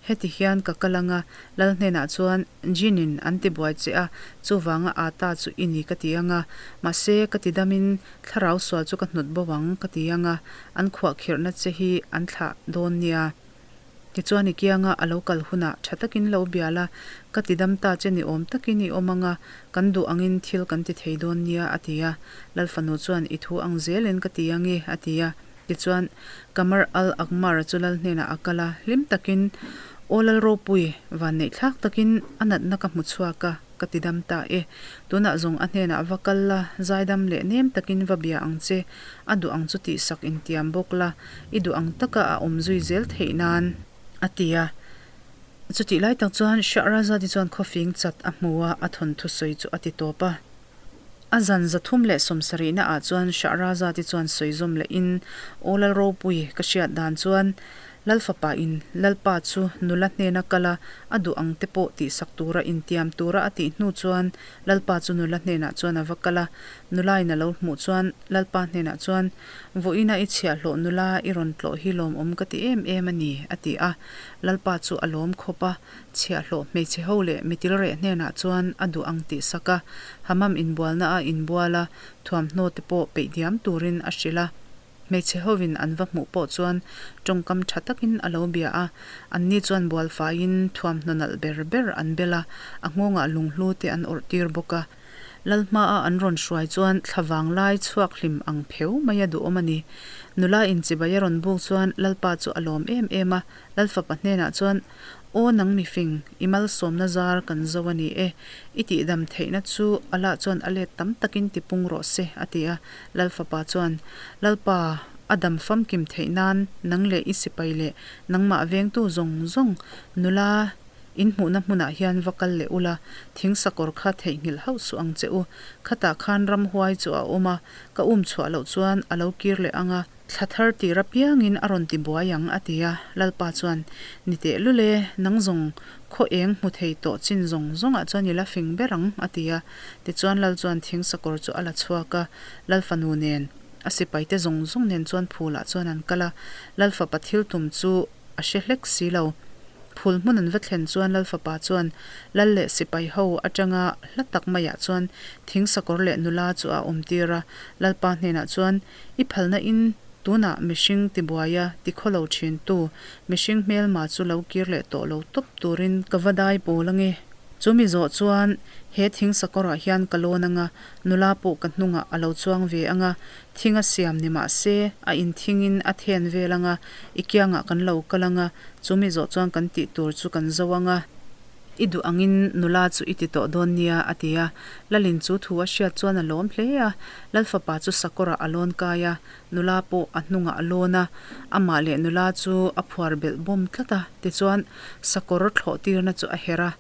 Heti hian ka kal anga, lal hnenah chuan Jinn-in an ti buai che a, chuvanga ata chu i ni ka ti anga, mahse ka ti damin Thlarau sual chu ka hnawt bo ang ka ti ang a, an khuahkhirhna che hi an thlah dawn nia. Tichuan i kianga a lo kal hunah tha takin lo bia la, ka ti dam ta che ni awm takin i awm ang a, kan duh angin thil kan ti thei dawn nia a ti a. Lal fanu chuan i thu ang zelin ka ti ang e a ti a. Tichuan Qamar al-Aqmar chu lal hnenah a kal a, hlim takin, Aw Lal Ropui, vanneihthlak takin a natna ka hmu chhuak a, Ka ti dam ta e. Tunah zawng a hnenah va kal la, zaidam leh nem takin va bia ang che. A duh ang chu tihsak intiam bawk la, i duh ang taka a awm zui zel theih nan, a ti a. Chutih lai tak chuan Shahrazad-i chuan khawfing chat a hmu a, a thawnthu sawi chu a ti tawp a. A zan 370 naah chuan Shahrazad-i chuan sawi zawm lehin, Aw Lal Ropui, ka hriat dan chuan Lal fapa in Lalpa chu nula hnena kal a, a duh ang te pawh tihsak tura intiam tura a tih hnu chuan Lalpa chu nula hnenah chuan a va kal a. Nula in a lo hmuh chuan Lalpa hnenah chuan, Vawiina i chhiahhlawh nula i rawn tlawh hi lawmawm ka ti em em a ni, a ti a. Lalpa chu a lawm khawp a, chhiahhlawh hmeichhe ho leh mitilreh hnenah chuan a duh ang tihsak a, Hammam inbualna a inbual a, thuamhnaw te pawh peih diam turin a hrilh a. Hmeichhe hovin an va hmuh pawh chuan tawngkam tha takin a lo bia a, anni chuan bual faiin thuamhnaw nalh ber ber an bel a, a nghawngah lunghlu te an awrh tir bawk a. Lal hmaa an rawn hruai chuan thla vanglai chhuak hlim ang pheu mai a duhawm a ni. Nula inchibai a rawn buk chuan Lalpa chu a lawm em em a, Lalfapa hnenah chuan, Aw nang mifing, i malsawmna zar kan zo a ni e. I tihdam theihna chu Allah chuan a let tam takin tipung rawh se, a ti a. Lalfapa chuan, Lalpa, a dam famkim theih nan nang leh i sipai leh nangmah vengtu zawng zawng nula in hmuhna hmunah hian va kal leh ula, thing sakawr kha theihnghilh hauh suh ang che u. Khatah khan ramhuai chu a awm a, ka um chhuah loh chuan a lo kir leh ang a. Thla thar tir apiangin a rawn ti buai ang, a ti a. Lalpa chuan, Ni teh lul e, nang zawng khaw eng hmu thei tawh chin zawng zawngah chuan i la fing ber ang, a ti a. Tichuan Lal chuan thing sakawr chu a la chhuak a, Lal fanu nen, a sipaite zawng zawng nen chuan phulah chuan an kal a. Lal fapa thil tum chu a hre hlek si lo. Phul hmun an va thlen chuan Lal fapa chuan Lal leh sipai ho atanga hla tak maiah chuan thing sakawr leh nula chu a awm tir a. Lalpa hnenah chuan, I phalna in tunah mihring tibuaia tikhawlo thin tu mihring hmelma chu lo kir leh tawh lo tawp turin ka va dai pawl ange. Chu mi zawh chuan he thing sakawrah hian ka lawn anga, nula pawh ka hnungah a lo chuang ve anga, thing a siam ni mah se a inthingin a then vel anga, i kiangah kan lo kal anga, chu mi zawh chuan kan tih tur chu kan zo anga. I duh angin nula chu i ti tawh dawn nia, a ti a. Lalin chu thu a hriat chuan a lawm hle a. Lal fapa chu sakawrah a lawn kai a, nula pawh a hnungah a lawn a. Amah leh nula chu a phuar belh bawm tlat a. Tichuan, sakawr thlawh tirna chu a herh a.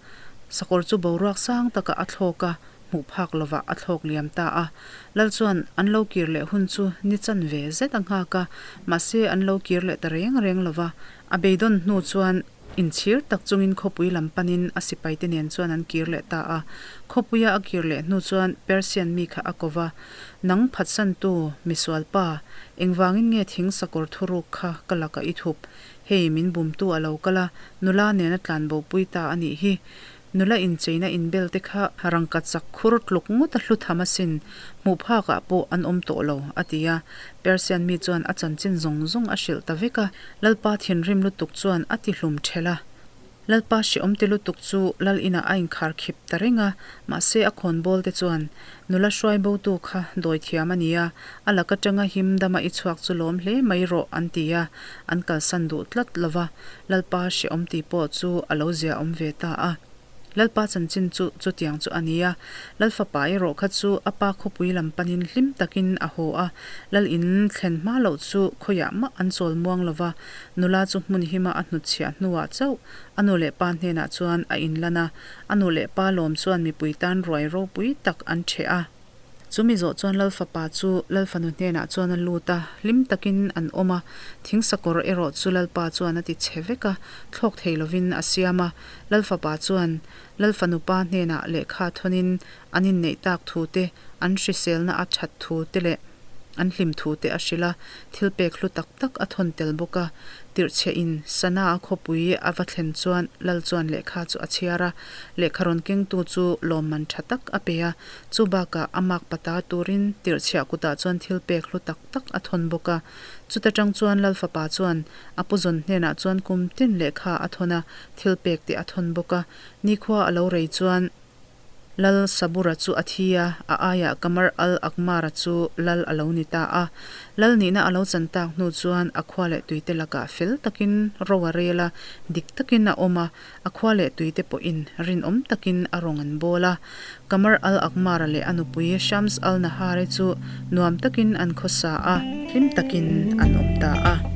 Sakawr chu boruak sang takah a thlawk a, hmuh phak lovah a thlawk liam ta a. Lal chuan an lo kir leh hun chu ni chan ve zet a nghak a, mahse an lo kir leh ta reng reng lova. A beidawn hnu chuan Inchhir tak chungin khawpui lam panin a sipaite nen chuan an kir leh ta a. Khawpuia a kir leh hnu chuan Persian mi kha a ko va, Nang phatsantu, misualpa, engvangin nge thing sakawr thuruk kha ka lakah i thup? Hei, min bumtu a lo kal a, nula nen a tlanbopui ta a nih hi. Nula incheina inbel te kha rangka chak khur tluk ngawt a hlu tham asin, hmuh phakah pawh an awm tawh lo, a ti a. Persian mi chuan a chanchin zawng zawng a hrilh ta vek a. Lalpa thinrim lutuk chuan a ti hlum ṭhelh a. Lalpa hrehawm ti lutuk chu lal inah a inkhar khip ta reng a, mahse a khawnbawl te chuan, Nula hruai botu kha dawi thiam a nia, a lak atanga him dama i chhuak chu lawm hle mai rawh an ti a, an kalsan duh tlat lo va, Lalpa hrehawm ti pawh chu a lo zia awm ve ta a. Lalpa chanchin chu chutiang chu a ni a, Lalfapa erawh kha chu a pa khawpui lam panin hlim takin a haw a, Lal in thlen hma loh chu khawiah mah an chawl muang lo va, nula chu hmun hima a hnutchhiah hnuah chauh a nu leh pa hnenah chuan a inlan a, a nu leh pa lawm chuan mipui tan ruai ropui tak an ṭheh a. Chu mi zawh chuan Lalfapa chu Lalfanu hnenah chuan a lut a, hlim takin an awm a, thingsakawr erawh chu Lalpa chuan a ti chhe vek a, thlawk thei lovin a siam a. Lalfapa chuan Lalfanu pa hnenah lehkha thawnin an inneih tak thu te, an hriselna a that thu te leh an hlim thu te a hrilh a, thil pek hlu tak tak a thawn tel bawk a. Tirhchhe in Sana a khawpui a va thlen chuan Lal chuan lehkha chu a chhiar a, lehkha rawn kengtu chu lawmman tha tak a pe a, Chu bakah a mak pata turin tirhchhiah kutah chuan thil pek hlu tak tak a thawn bawk a. Chuta tang chuan Lal fapa chuan a pu zawn hnenah chuan kum tin lehkha a thawn a, thil pek te a thawn bawk a. Nikhua a lo rei chuan Lal Sabura chu a thi a, a aiah Kamar Al Akmara chu Lal a lo ni ta a. Lal nihna a lo chan tak hnu chuan a khua leh tuite lakah fel takin ro a rel a, dik takin a awm a. A khua leh tuite pawhin rinawm takin a rawng an bawl a. Qamar al-Aqmar-a leh a nupui Shams al-Nahar-i chu nuam takin an khawsa a, hlim takin an awm ta a.